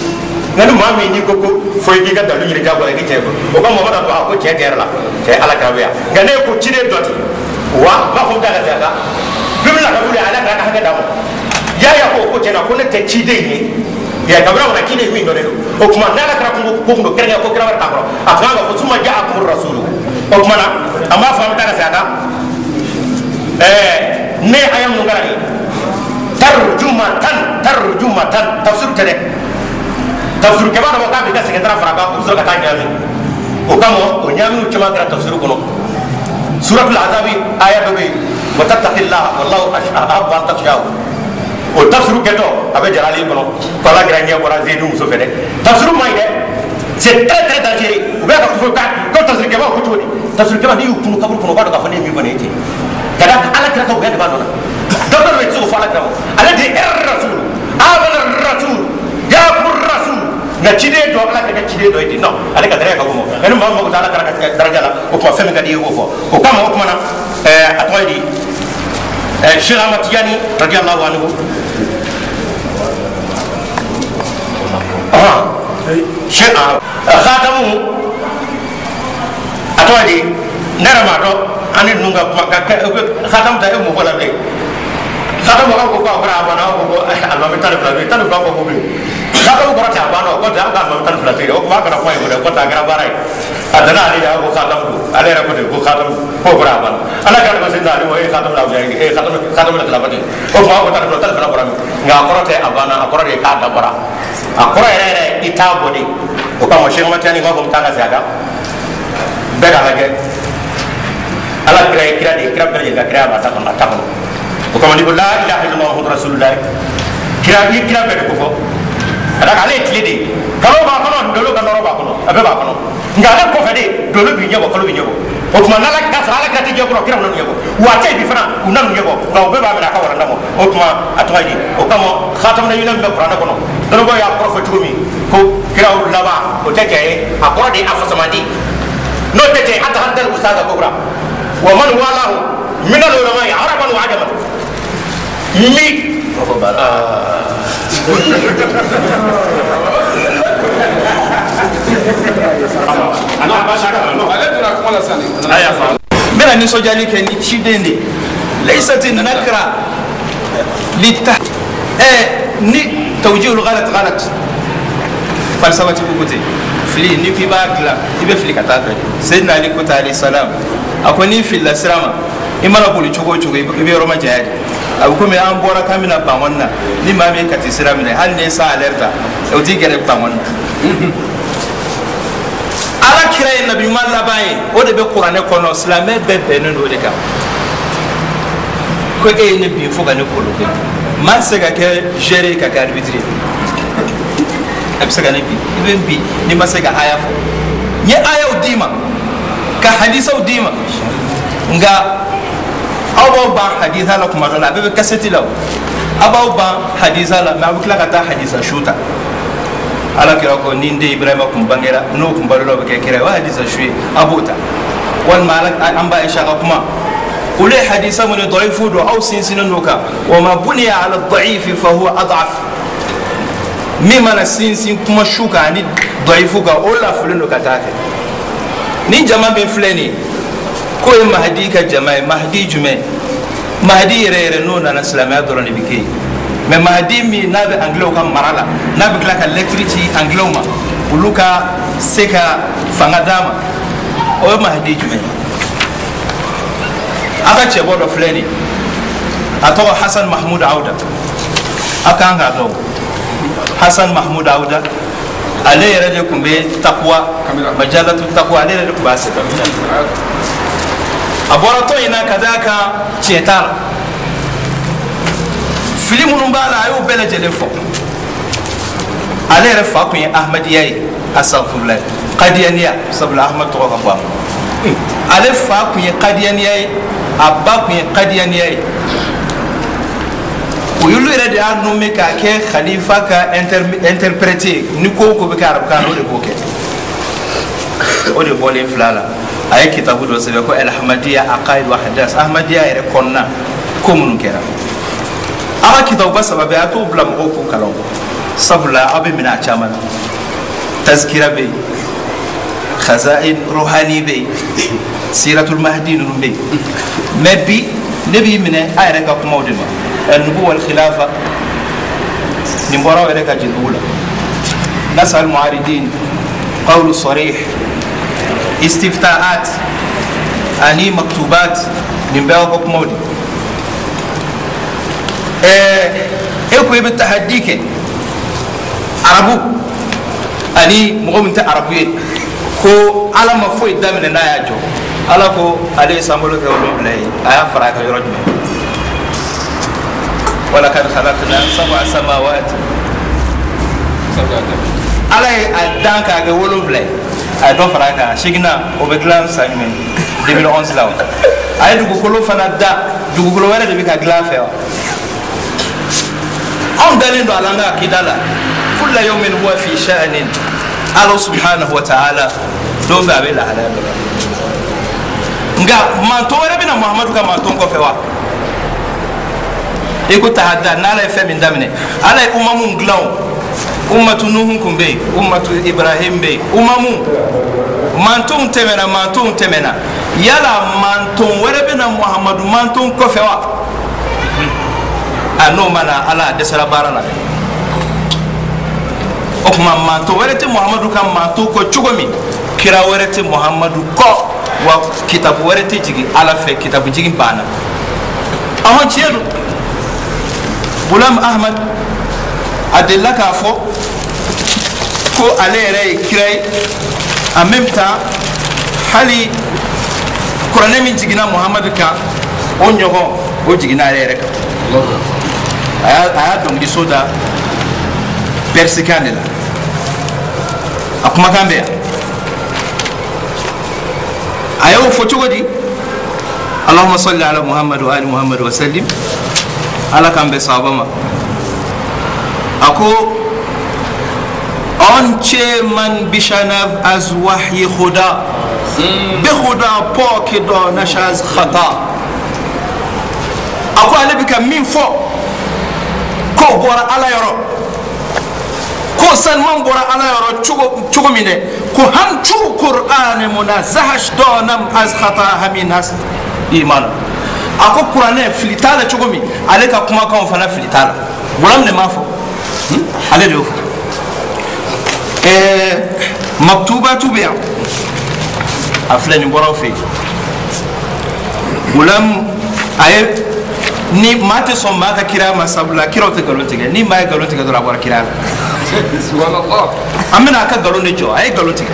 Speaker 3: nka ni maa min n'i ko ko fo i k'i ka dalu ɲini jagoya i k'i cɛ ko o ka mɔgɔ dɔ a ko tiɲɛ yɛrɛ la cɛ Ala kira bɛ yan nka ne ko ciden dɔ ten wa n b'a fɔ n t'a ka se a kan Bibulu la ka wuli Ala kira ka hakɛ d'a ma Yahaya ko tiɲɛ na ko ne tɛ ciden ye ya kabila wana ciden min dɔ de don o tuma n'Ala kira ko kun don kɛrɛnkɛrɛn ko kira wɛrɛ t'a kɔrɔ a tun kan ka fɔ suma jaakum rasulu o tuma na an b'a fɔ an bɛ taa ka se a kan ne ye aya minnu kalan nin tarjumatan tafsir tɛ dɛ tafsir kɛbaa dɔ k'a b'i ka sɛgɛntara fara kan o bɛ sɔrɔ ka taa ɲaami o kama o ɲaamiw caman kɛra tafsir kɔnɔ suratul azabi aya dɔ bɛ yen wa tattaqillaha wallahu ahabbu an takhshahu o tafsir kɛtɔ a bɛ jalali kɔnɔ ko Ala kira ɲɛ bɔra Zeyidu muso fɛ dɛ tafsir man ɲi dɛ c'est très très dangereux u bɛ ka fɔ ko tafsir kɛbaa ko cogo di tafsir kɛbaa n'i y'u kunu kaburu kɔnɔ u b'a dɔn k'a fɔ ne ye min fɔ nin ye ten ka d'a kan Ala kira ka bonya de b'a nɔ na dɔ dɔ bɛ se k'o fɔ Ala kira ma ale de ye rasul amana rasul jaakum rasul nka ciden dɔ Ala kira ka ciden dɔ ye ten non ale ka daraja ka bon nka ni maa min mago tɛ Ala kira ka daraja la o tuma fɛn min ka di i ye i b'o fɔ o kama o tuma na a tɔgɔ ye di Cheikh Ahmad Tijani radiyallahu anhu Cheikh khatamu a tɔgɔ ye di ne yɛrɛ m'a dɔn an ni ninnu ka kuma ka khatamu ta e mun fɔ la bilen khatamu aw ko ko a kɔrɔ a banna aw ko ko alimami 12 bɛ yen 12 fɔ ko bilen khatamu kɔrɔ tɛ a banna o kɔ tɛ aw ka alimami 12 tɛ yen o kuma a kana kuma ye ko dɛ kɔ tɛ a kɛra baara ye a nana ale de y'a ko khatamu don ale yɛrɛ ko ten ko khatamu k'o kɔrɔ a banna Ala kɛra ko sisan ale ko e khatamu la e khatamu la tilafati o kuma aw ko 12 12 bɔra min nka a kɔrɔ tɛ a banna a kɔrɔ de ye k'a dabɔra a kɔrɔ yɛrɛ yɛrɛ i t'a bɔ de o kama Cheikh Ahmad Tijani b'a fɔ n taa ka segin a kan bɛɛ k'a lajɛ Ala kira ye kira de ye kira bɛɛ lajɛlen ka kiraya b'a ta kɔnɔ a ta kɔnɔ o kama n'i ko la ilaha illallah muhammadu rasulullah kira i kira bɛɛ de ko fɔ ka d'a kan ale ye tile de ye kalo b'a kɔnɔ dolo ka nɔrɔ b'a kɔnɔ a bɛɛ b'a kɔnɔ nka ale kɔfɛ de dolo b'i ɲɛbɔ kalo b'i ɲɛbɔ o tuma n'ala ka sɔrɔ Ala kira tɛ diɲɛ kɔnɔ kira nana ɲɛbɔ wa a tɛ yen bi fana u nana ɲɛbɔ nka u bɛɛ b'a minɛ a ka waranda ma o tuma a tɔgɔ ye di o kama khatamu nabiyina min bɛ kuranɛ kɔnɔ dɔnnibaaw y'a kɔrɔ fɔ cogo min ko kiraw laban o tɛ tiɲɛ ye a kɔrɔ de ye a fasamandi n'o tɛ tiɲɛ ye atahaddal ustaza kubra wa man walahu min al ulama araban wa ajaman mi
Speaker 1: n bɛna nisɔndiyali kɛ ni ciden de laysat nakra lita ni tawjihul ghalat ghalat falsafati ko ten fili ni k'i b'a dilan i bɛ fili ka taa fɛ Seydina Ali ko ta alayhi salam a ko n'i filila sira ma i mana boli cogo o cogo i bɛ yɔrɔ ma janya de a bɛ komi an bɔra k'an bɛna Bankɔni na ni maa min ye Kati sira minɛ hali n'i ye san alerte ta o t'i gɛrɛ Bankɔni na Ala kira ye nabi ɲuman laban ye o de bɛ kuranɛ kɔnɔ silamɛ bɛɛ bɛnnen don o de kan ko e ye ne bin fo ka ne kolo kɛ maa tɛ se ka kɛ géré ye ka kɛ arbitre ye a bɛ se ka ne bin i bɛ n bin n'i ma se ka aya fɔ n ye ayaw d'i ma ka hadisaw d'i ma nka aw b'aw ban hadisa la kuma dɔ la a bɛɛ bɛ kasɛti la o aw b'aw ban hadisa la mɛ aw bɛ tila ka taa hadisa su ta Ala kira ko ni n den Ibrahima kun bangera n'o kun balola o bɛ kɛ kira ye o ye hadisa su ye a b'o ta walima an ba Aisha ka kuma olu ye hadisa minnu dɔyifu don aw sinsinnen don kan wa ma buniya ala dɔyifi fa huwa adaf min mana sinsin kuma su kan ani dɔyifu kan o lafulen don ka taa fɛ ni jama min filɛ nin ye k'o ye Mahadi ka jama ye Mahadi jumɛn Mahadi yɛrɛ yɛrɛ n'o nana silamɛya dɔrɔn de bɛ kɛ yen mɛ Mahadi min n'a bɛ anglais ka mara la n'a bɛ tila ka lɛtiri ci anglais ma olu ka se ka fanga d'a ma o ye Mahadi jumɛn ye a ka cɛbɔ dɔ filɛ nin ye a tɔgɔ Hassan Mahmoud Awda a kan k'a dɔn Hassan Mahmoud Awda Ale yɛrɛ de tun bɛ takuwa, majalatu takuwa, ale yɛrɛ de tun b'a sɛbɛn. A bɔra tɔn in na ka d'a kan tiɲɛ t'a la, fili minnu b'a la a y'o bɛɛ lajɛlen fɔ. Ale yɛrɛ fa tun ye Ahmadiyya ye, asafurulayi, Kadiyaniya, sabula Ahmad tɔgɔ ka bɔ a ma. Ale fa tun ye Kadiyaniya ye, a ba tun ye Kadiyaniya ye. O y'olu yɛrɛ de y'a nommé k'a kɛ khalifa ka interprète ye, ni ko o ko bɛ kɛ arabukan na o de b'o kɛ. O de bɔlen filɛ a la, a ye kitabu dɔ sɛbɛn ko Al-Ahmadiyya Aqaid wa Ahdas, Ahmadiyya yɛrɛ kɔnɔna ko minnu kɛra. A ka kitabuba saba bɛɛ a t'o bila mɔgɔw k'u kalan, sabula aw bɛ minɛ a caman na. Tazkira bɛ yen, Khazain Ruhani bɛ yen, Siratul Mahdi ninnu bɛ yen. Mais bi ne b'i minɛ a yɛrɛ ka kumaw de ma. Nubuwa wal khilafa nin bɔra aw yɛrɛ ka jeliw la. Nasal muaridin, qawlu sarih, istiftaat ani maktubat, nin bɛɛ aw ka kumaw de. E ko i bɛ tahaddi kɛ arabu ani mɔgɔ min tɛ arabu ye, ko Ala ma foyi daminɛ n'a y'a jɔ. Ala ko ale ye sankolo kɛ 7 ye, a y'a fara a kan yɔrɔ jumɛn? Walakad khalaqna sab'a samawati. Ala ye a dan k'a kɛ 7 ye, a ye dɔ fara a kan 8nan, o bɛ dilan san jumɛn? 2011 la wa. A ye dugukolo fana da, dugukolo wɛrɛ de bɛ ka dilan a fɛ wa. Anw dalen don a la an ka akida la, kulla yawmin huwa fi sha'nin. Ala subhanahu wa ta'ala don bɛɛ a bɛ lahalaya dɔ la. Nka mantɔn wɛrɛ bɛ na Muhamadu ka mantɔn kɔfɛ wa? I ko tahadda, n'Ala ye fɛn min daminɛ, Ala ye umamu dilan o, ummatu Nuhu kun bɛ yen, ummatu Ibrahim bɛ yen, umamu mantɔnw tɛmɛna, mantɔnw tɛmɛna. Yala mantɔn wɛrɛ bɛ na Muhamadu mantɔn kɔfɛ wa? A n'o ma na, Ala a dɛsɛra baara la dɛ. O tuma mantɔn wɛrɛ tɛ Muhamadu ka mantɔn kɔ cogo min, kira wɛrɛ tɛ Muhamadu kɔ, wa kitabu wɛrɛ tɛ jigin Ala fɛ, kitabu jigin banna. Ɔhɔn, tiɲɛ don. Gulam Ahmad a delila k'a fɔ ko ale yɛrɛ ye kira ye, en même temps hali kuranɛ min jiginna Muhamadu kan, o ɲɔgɔn o jiginna ale yɛrɛ kan. A y'a dɔnkiliso da persikan de la, a kumakan bɛ yan. A y'o fɔ cogo di? Allahumma salli ala Muhammad wa ali Muhammad wa sallim. Ala k'an bɛn sahaba ma. A ko آنچه من بشنو از وحی خدا به خدا پاک دانش از خطا. A ko ale bɛ ka min fɔ k'o bɔra Ala yɔrɔ, ko sanuman bɔra Ala yɔrɔ cogo min dɛ, ko hamcu Qur'an munazahash donam az khata hamin as iman. A ko kuranɛ fili t'a la cogo min, ale ka kumakanw fana fili t'a la. Gulam de m'a fɔ, ale de y'o fɔ. Maktubatu bɛ yan, a filɛ nin bɔra aw fɛ yen. Gulam a ye ni maa tɛ sɔn maa ka kira ma, sabula kiraw tɛ nkalon tigɛ. Ni maa ye nkalon tigɛ dɔrɔn a bɔra kira la. An bɛna a ka nkalon de jɔ, a ye nkalon tigɛ.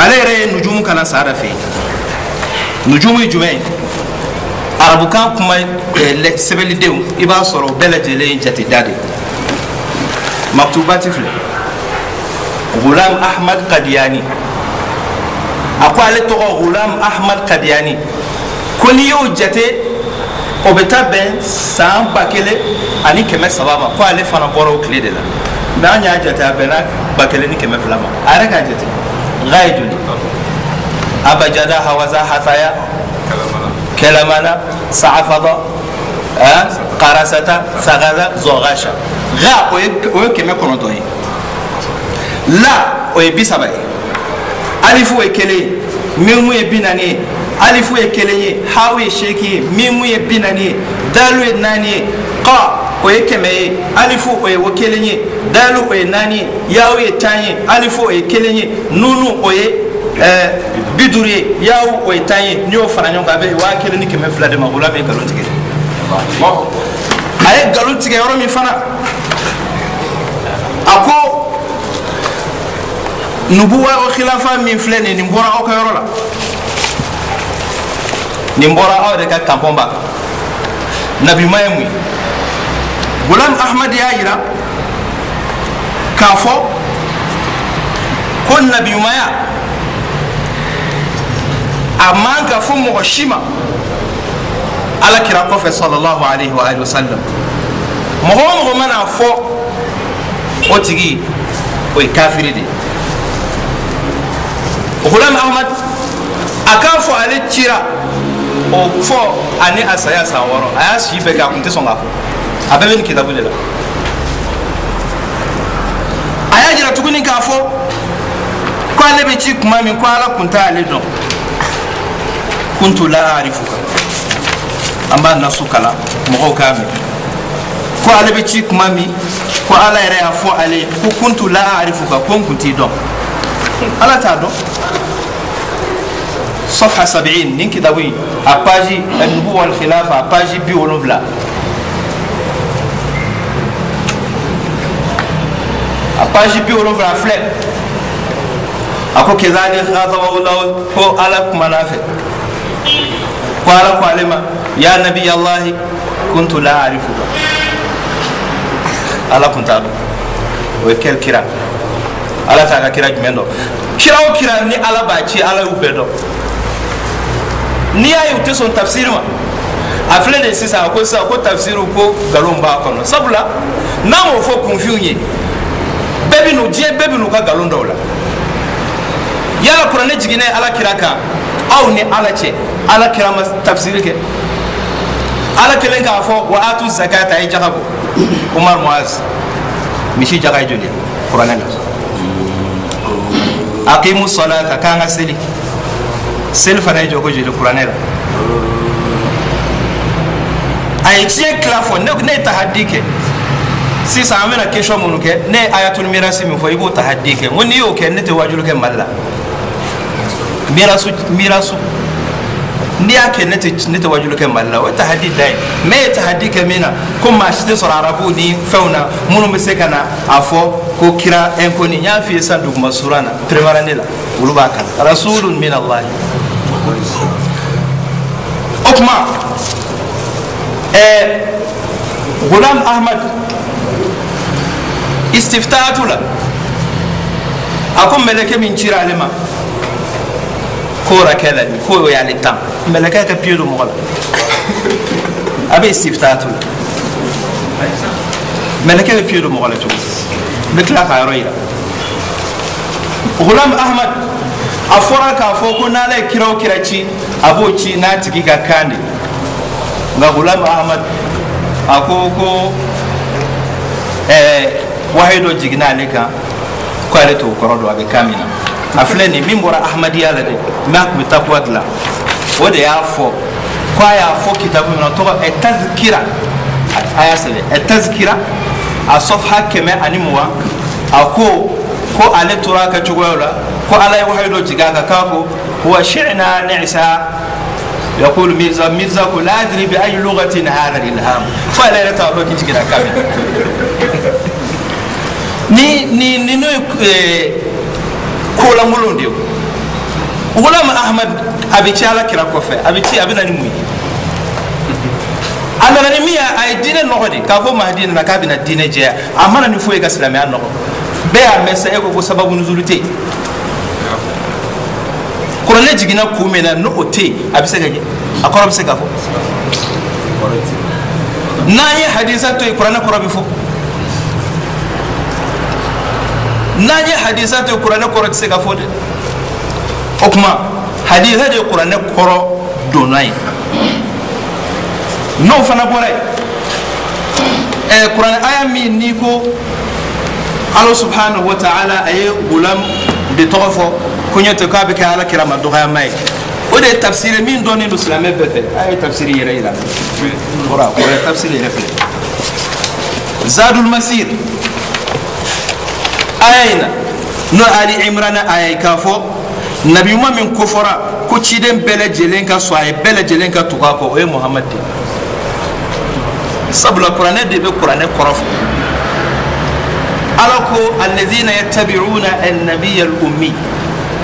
Speaker 1: Ale yɛrɛ ye nujumu kana saada fɛ yen. Nujumu ye jumɛn ye? Arabukan kuma sɛbɛnnidenw, i b'a sɔrɔ o bɛɛ lajɛlen ye jateda de ye. Maktubati filɛ, Gulam Ahmad Kadiyani. A ko ale tɔgɔ Gulam Ahmad Kadiyani, ko n'i y'o jate o bɛ taa bɛn san 1300 ma, ko ale fana bɔra o tile de la. Mais an y'a jate a bɛnna 1200 ma. A yɛrɛ k'a jate n'a ye joli? Abajada hawaza hataya kalamana sa'afada qarasata sagaza zogasha. Ga o ye 900 ye, la o ye 30 ye, alifu ye 1 ye, mimu ye 40 ye, alifu ye 1 ye, hawu ye 8 ye, mimu ye 40 ye, dalu ye 4 ye, qa o ye 100 ye, alifu o ye 1 ye, dalu o ye 4 ye, yawu ye 10 ye, alifu o ye 1 ye, nunu o ye 50 ye, yawu o ye 10 ye. N'i y'o fara ɲɔgɔn kan a bɛ 1200 de ma. O la bɛ nkalon tigɛ. A ye nkalon tigɛ yɔrɔ min fana, A ko nubuwa o khilafa min filɛ nin, nin bɔra aw ka yɔrɔ la, nin bɔra aw de ka tampon ba. Nabima ye mun ye? Gulam Ahmad y'a yira k'a fɔ ko nabimaya a man ka fɔ mɔgɔ si ma ala kira kɔfɛ sallallahu alaihi wa alihi wa sallam. Mɔgɔ o mɔgɔ mana fɔ o tigi, o ye kafiri de ye. Gulam Ahmad a k'a fɔ ale cira o fɔ ani a saya san 6, a y'a si bɛɛ kɛ a kun tɛ sɔn k'a fɔ. A bɛɛ bɛ nin kitabu de la. A y'a jira tuguni k'a fɔ ko ale bɛ ci kuma min, ko ala kun t'ale dɔn. Kuntu la arifuka, an b'a nasu kalan mɔgɔw k'a mɛn. Ko ale bɛ ci kuma min, ko ala yɛrɛ y'a fɔ ale ye ko kuntu la arifuka, ko n kun t'i dɔn. Ala t'a dɔn. Safha 70 nin kitabu in, a page an-nubuwa wal khilafa, a page 70, a page 70 filɛ. A ko kizali khatabahu Allah, ko ala kumana fɛ, ko ala ko ale ma ya nabi Allah kuntu la arifuka. Ala kun t'a dɔn. O ye quel kira? Ala t'a ka kira jumɛn dɔn? Kira o kira ni ala b'a ci, ala y'u bɛɛ dɔn. N'i y'a ye u tɛ sɔn tafsiri ma, a filɛ de sisan, a ko sisan ko tafsiri ko nkalon b'a kɔnɔ. Sabula n'a m'o fɔ kunfinw ye, bɛɛ bɛ n'u diɲɛ bɛɛ bɛ n'u ka nkalon dɔw la. Yala kuranɛ jiginna ala kira kan, aw ni ala cɛ, ala kira ma tafsiri kɛ. Ala kelen k'a fɔ wa atu zakata, a ye jaga bɔ. Umar Muaz, misi jaga ye joli ye kuranɛ la? Aqimu salata, k'an ka seli, seli fana ye jɔ ko joli kuranɛ la? A ye tiɲɛ tila fɔ. Ne ye tahadi kɛ sisan, an bɛna question minnu kɛ, ne ye ayatul mirasi min fɔ, i b'o tahadi kɛ. N ko n'i y'o kɛ, ne tɛ wajulu kɛ Mali la. Mirasu, mirasu, n'i y'a kɛ, ne tɛ wajulu kɛ Mali la. O ye tahadi da ye. Mɛ ye tahadi kɛ min na, ko maa si tɛ sɔrɔ arabuw ni fɛnw na minnu bɛ se ka na a fɔ ko kira inconnu. N y'a f'i ye sisan, duguma suran na, première année la, olu b'a kalan rasulun min Allah. O tuma Gulam Ahmad istiftaatu la, a ko mɛlɛkɛ min cira ale ma, k'o rakɛ la, k'o y'ale tan. Mɛlɛkɛ ka pied don mɔgɔ la, a bɛ istiftaatu la. Mɛlɛkɛ bɛ pied don mɔgɔ la cogo di? N bɛ tila k'a yɔrɔ yira. Gulam Ahmad a fɔra k'a fɔ ko n'ala ye kira o kira ci, a b'o ci n'a tigi ka kan de. Nka Gulam Ahmad a ko ko wahayi dɔ jiginna ale kan, ko ale t'o kɔrɔ dɔn, a bɛ kan min na. A filɛ nin min bɔra Ahmadiyya la dɛ, mɛ a tun bɛ takuwa dilan, o de y'a fɔ ko a y'a fɔ kitabu min na, o tɔgɔ ɛ tazkira, a y'a sɛbɛn ɛ tazkira, a sɔfha 120. A ko ko ale tora a ka cogoyaw la, ko ala ye wahayi dɔ jigin a kan, k'a ko huwa shi'na ni'sa yaqulu Mirza, Mirza ko la adri bi ayi lughatin hadha al-ilham, fo ale yɛrɛ t'a dɔn k'i jiginna kan min. Ni ni ni n'o ye kolankolon de ye. Gulam Ahmad a bɛ ci ala kira kɔfɛ, a bɛ ci, a bɛ na ni mun ye? A nana ni min ye, a ye diinɛ nɔgɔ de. K'a fɔ Mahadi nana k'a bɛna diinɛ jɛya, a ma na ni foyi ye ka silamɛya nɔgɔ. Bɛɛ y'a mɛn sa, e ko ko sababu nuzulu tɛ yen. Kuranɛ jiginna kun min na, n'o tɛ yen, a bɛ se ka kɛ, a kɔrɔ bɛ se ka fɔ. N'an ye hadisa to yen, kuranɛ kɔrɔ bɛ fɔ. N'an ye hadisa to yen, kuranɛ kɔrɔ tɛ se ka fɔ dɛ. O tuma hadisa de ye kuranɛ kɔrɔ donna ye. N'o fana bɔra yen, kuranɛ aya min n'i ko Ala subhanahu wa ta'ala a ye gulam de tɔgɔ fɔ ko ɲɛ tɛ k'a bɛ kɛ ala kira ma dɔgɔyama ye, o de ye tafsiri min dɔnnen don silamɛ bɛɛ fɛ. A ye tafsiri yɛrɛ yira, kɔrɔ a kɔrɔ ye tafsiri yɛrɛ filɛ, Zadul Masir aya in na, n'o Ali Imran aya ye, k'a fɔ nabi ɲuman min kofɔra ko ciden bɛɛ lajɛlen ka sɔn a ye, bɛɛ lajɛlen ka tugu a kɔ, o ye Muhamad de ye. Sabula kuranɛ de bɛ kuranɛ kɔrɔ fɔ. Ala ko alladhina yattabi'una an-nabiyya al-ummi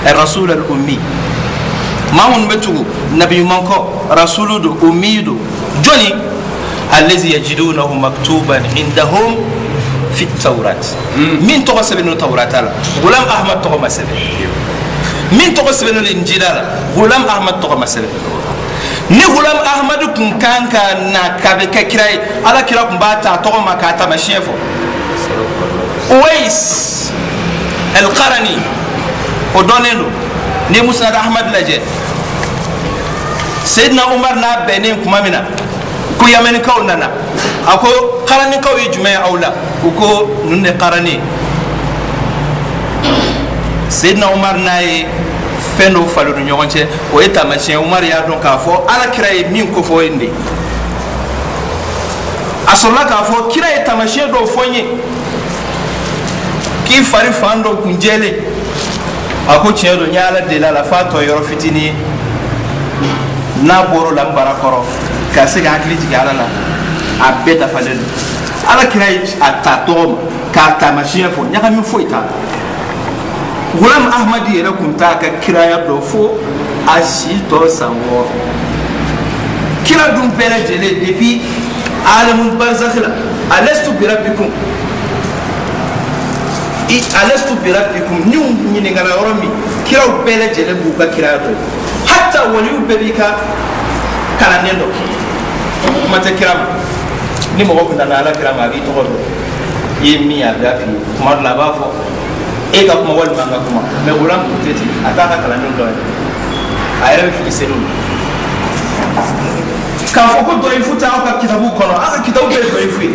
Speaker 1: ar-rasul al-ummi maa minnu bɛ tugu nabi ɲuman kɔ rasulu don ummi don jɔnni allazi yajidunahu maktuban indahum fi tawrat min tɔgɔ sɛbɛnnen don tawrata la Gulam Ahmad tɔgɔ ma sɛbɛn min tɔgɔ sɛbɛnnen don Injila la Gulam Ahmad tɔgɔ ma sɛbɛn ni Gulam Ahmad kun kan ka na k'a bɛ kɛ kira ye ala kira kun b'a ta a tɔgɔ ma k'a taamasiyɛn fɔ Uwais al-Qarani o dɔnnen don ni Musnad Ahmad lajɛ Seydina Umar n'a bɛnnen kuma min na ko Yamenikaw nana a ko Qaranikaw ye jumɛn ye aw la u ko ninnu de Qarani Seydina Umar n'a ye fɛn dɔw falen u ni ɲɔgɔn cɛ o ye taamasiyɛn Umar y'a dɔn k'a fɔ ala kira ye min kofɔ o ye nin de ye a sɔrɔla k'a fɔ kira ye taamasiyɛn dɔw fɔ n ye k'i fari fan dɔ kun jɛlen a ko tiɲɛ don n ye ala deli a la f'a tɔ yɔrɔ fitinin ye n'a bɔr'o la n bara kɔrɔ ka se ka hakili jigin ala la a bɛɛ dafalen don ala kira ye a ta tɔgɔ ma k'a taamasiyɛn fɔ ɲagami foyi t'a la Gulam Ahmad yɛrɛ kun t'a ka kiraya dɔn fo a si tɔ san 6 kira dun bɛɛ lajɛlen depuis alamul barzakh la alastu bi rabbikum i alastu bi rabbikum ni ɲininkara yɔrɔ min kiraw bɛɛ lajɛlen b'u ka kiraya dɔn hatta waliw bɛɛ b'i ka kalanden dɔn kuma tɛ kira ma ni mɔgɔ kun nana ala kira ma a b'i tɔgɔ dɔn i ye min ye a b'a f'i ye kuma dɔ la a b'a fɔ e ka kuma walima n ka kuma mɛ Gulam kun tɛ ten a t'a ka kalandenw dɔn yɛrɛ a yɛrɛ bɛ fili seliw la k'a fɔ ko dɔyifu tɛ aw ka kitabu kɔnɔ aw ka kitabu bɛɛ ye dɔyifu ye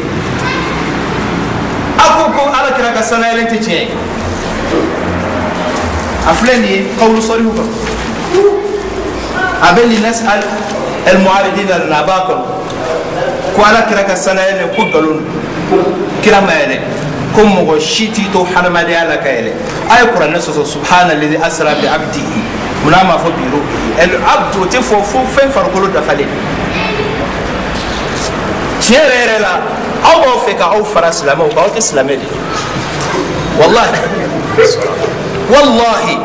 Speaker 1: aw ko ko ala kira ka sanayɛlɛn tɛ tiɲɛ ye a filɛ nin ye kawulu sɔrihu kɔnɔ a bɛ linasal almuaridina la a b'a kɔnɔ ko ala kira ka sanayɛlɛn ko nkalon don kira ma yɛlɛ ko mɔgɔ si t'i to hadamadenya la ka yɛlɛ a ye kuranɛ sɔsɔ subhana ladi asra bi abdihi munna a ma fɔ biro el abdu o tɛ fɔ fo fɛn farikolo dafalen tiɲɛ yɛrɛ yɛrɛ la aw b'aw fɛ ka aw fara silamɛw kan aw tɛ silamɛ de walahi walahi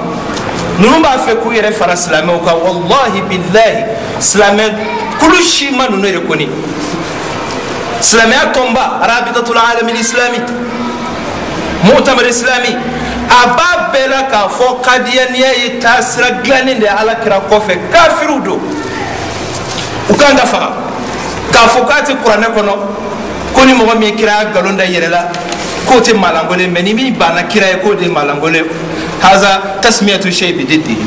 Speaker 1: ninnu b'a fɛ k'u yɛrɛ fara silamɛw kan walahi bilahi silamɛ kulu si ma ninnu yɛrɛ kɔni silamɛya tɔnba rabitatul alamil islami mu'tamar islami a b'a bɛɛ la k'a fɔ kadiyaniya ye taasira dilannen de ye ala kira kɔfɛ kafiriw don u kan ka faga k'a fɔ k'a tɛ kuranɛ kɔnɔ ko ni mɔgɔ min ye kiraya nkalon da i yɛrɛ la k'o tɛ maalankolon ye mɛ ni min banna kira ye k'o de ye maalankolon ye haza tasmiyatu shay bi diddihi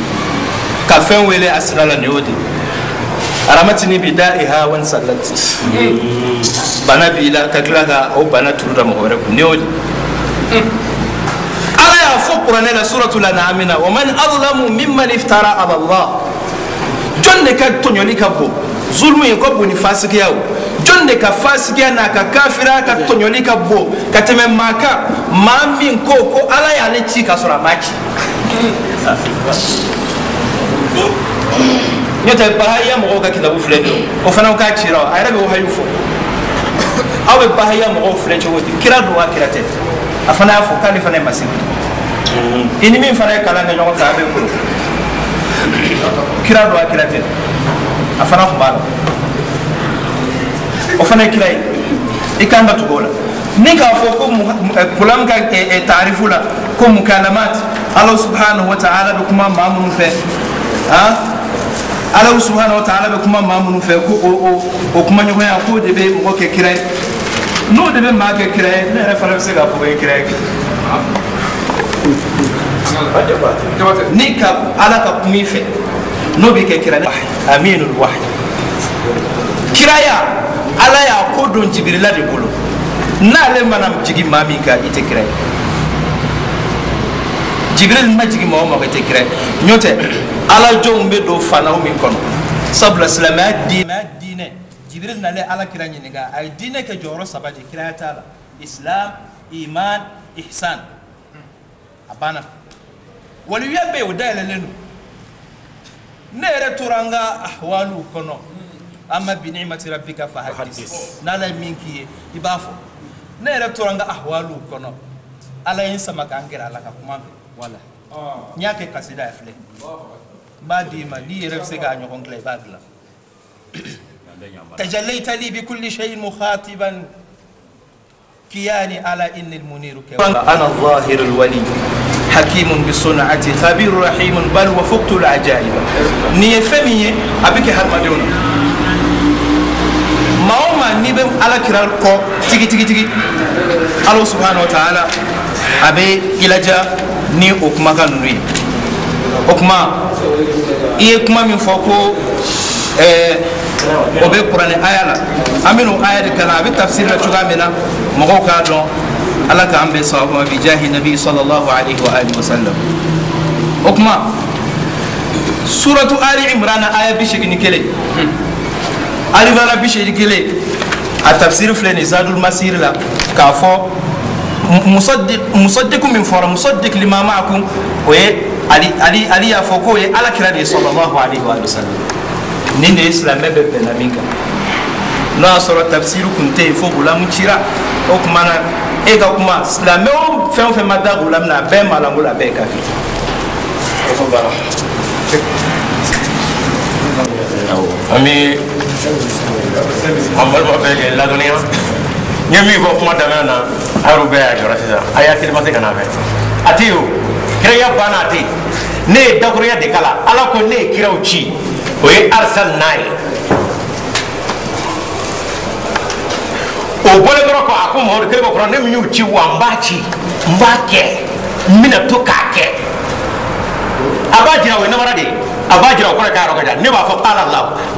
Speaker 1: ka fɛn wele a sira la nin y'o de ye aramatini bi da'iha wan sallat bana b'i la ka tila ka o bana turu da mɔgɔ wɛrɛ kun nin y'o de ala y'a fɔ kuranɛ la suratul an'am na wa man azlamu mimman iftara ala Allah jɔn de ka tɔɲɔli ka bon zulmu ye ka bon ni fasikiya o jɔn de ka fasikiya n'a ka kafiriya ka tɔɲɔli ka bon ka tɛmɛ maa kan maa min ko ko ala y'ale ci k'a sɔrɔ a m'a ci n'o tɛ bahaya mɔgɔw ka kitabu filɛ nin ye o fana k'a cira a yɛrɛ bɛ wahayu fɔ aw bɛ bahaya mɔgɔw filɛ cogo di kira don wa kira tɛ a fana y'a fɔ k'ale fana ye masihi i ni min fana ye kalan kɛ ɲɔgɔn fɛ a bɛ bolo kira don wa kira tɛ a fana tun b'a la o fana ye kira ye i kan ka tugu o la ni k'a fɔ ko Gulam ka taarifu la ko mukalamat ala subhanahu wa ta'ala bɛ kuma maa minnu fɛ ala subhanahu wa ta'ala bɛ kuma maa minnu fɛ ko o kumaɲɔgɔnya k'o de bɛ mɔgɔ kɛ kira ye n'o de bɛ maa kɛ kira ye ne yɛrɛ fana bɛ se k'a fɔ ko ye kira ye ni ka ala ka kuma i fɛ n'o b'i kɛ kira ye aminul wahyi kiraya ala y'a ko don jibirila de bolo n'ale mana jigin maa min kan i tɛ kira ye jibril ma jigin maa o maa kan i tɛ kira ye n'o tɛ ala jɔnw bɛ don fanaw min kɔnɔ sabula silamɛya diinɛ jibril nalen ala kira ɲininka a ye diinɛ kɛ jɔyɔrɔ saba de kiraya t'a la islam iman ihsan a banna waliyuya bɛ yen o dayɛlɛlen don ne yɛrɛ tora an ka ahwaliw kɔnɔ amma bi ni'mati rabbika fa hadis n'ala ye min k'i ye i b'a fɔ ne yɛrɛ tora an ka ahwaliw kɔnɔ Ala ye n sama k'an gɛrɛ a la ka kuma fɛ. Wala n y'a kɛ kasida ye filɛ, n b'a d'i ma, n'i yɛrɛ bɛ se k'a ɲɔgɔn dilan i b'a dilan. Tajallaita li bi kulli shay'in mukhatiban kiyani ala inni almuniru ana adh-dhahiru alwali hakimun bi sun'ati khabiru rahimun bal wa fuqtu alajaiba. Nin ye fɛn min ye a bɛ kɛ hadamadenw na. Maa o maa n'i bɛ ala kira kɔ tigi tigi tigi, Ala subhanahu wa ta'ala a bɛ i laja ni o kumakan ninnu ye. O kuma i ye kuma min fɔ ko o bɛ kuranɛ aya la, an bɛ n'o aya de kalan, a bɛ tafsiri la cogoya min na mɔgɔw k'a dɔn. Ala k'an bɛn sababu ma bi jahi nabi sallallahu alayhi wa alihi wa sallam. O kuma suratu Ali Imran aya 81, Ali Imran 81, a tafsiri filɛ nin Zadul Masir la k'a fɔ musaddiqu min fɔra musaddiq lima ma'akum, o ye Ali y'a fɔ k'o ye ala kira de ye sallallahu alayhi wa sallam. Nin de ye silamɛ bɛɛ bɛnna min kan. N'o y'a sɔrɔ tafsiri kun tɛ yen fo gulamu cira, o tuma na e ka kuma silamɛ o fɛn o fɛn ma da gulamu na, a bɛɛ malanko la, a bɛɛ ye kafiri.
Speaker 3: An bɛ an balima bɛɛ lajɛlen ladɔnniya. N ye min fɔ kuma daminɛ na, a yɛrɛ bɛɛ y'a jɔra sisan. A y'a teli ma se ka n'a fɛ. A tɛ yen o, kiraya banna a tɛ yen. Ne ye dakurunya de k'a la. Ala ko ne ye kiraw ci, o ye arsal n'a ye. O bɔlen dɔrɔn kɔ, a ko Mamadu kelen bɔ kɔrɔ, ne min y'u ci wa n b'a ci, n b'a kɛ, n bɛna to k'a kɛ. A b'a jira o ye namara de ye, a b'a jira o kɔrɔ k'a yɔrɔ ka jan. Ne b'a fɔ ala la.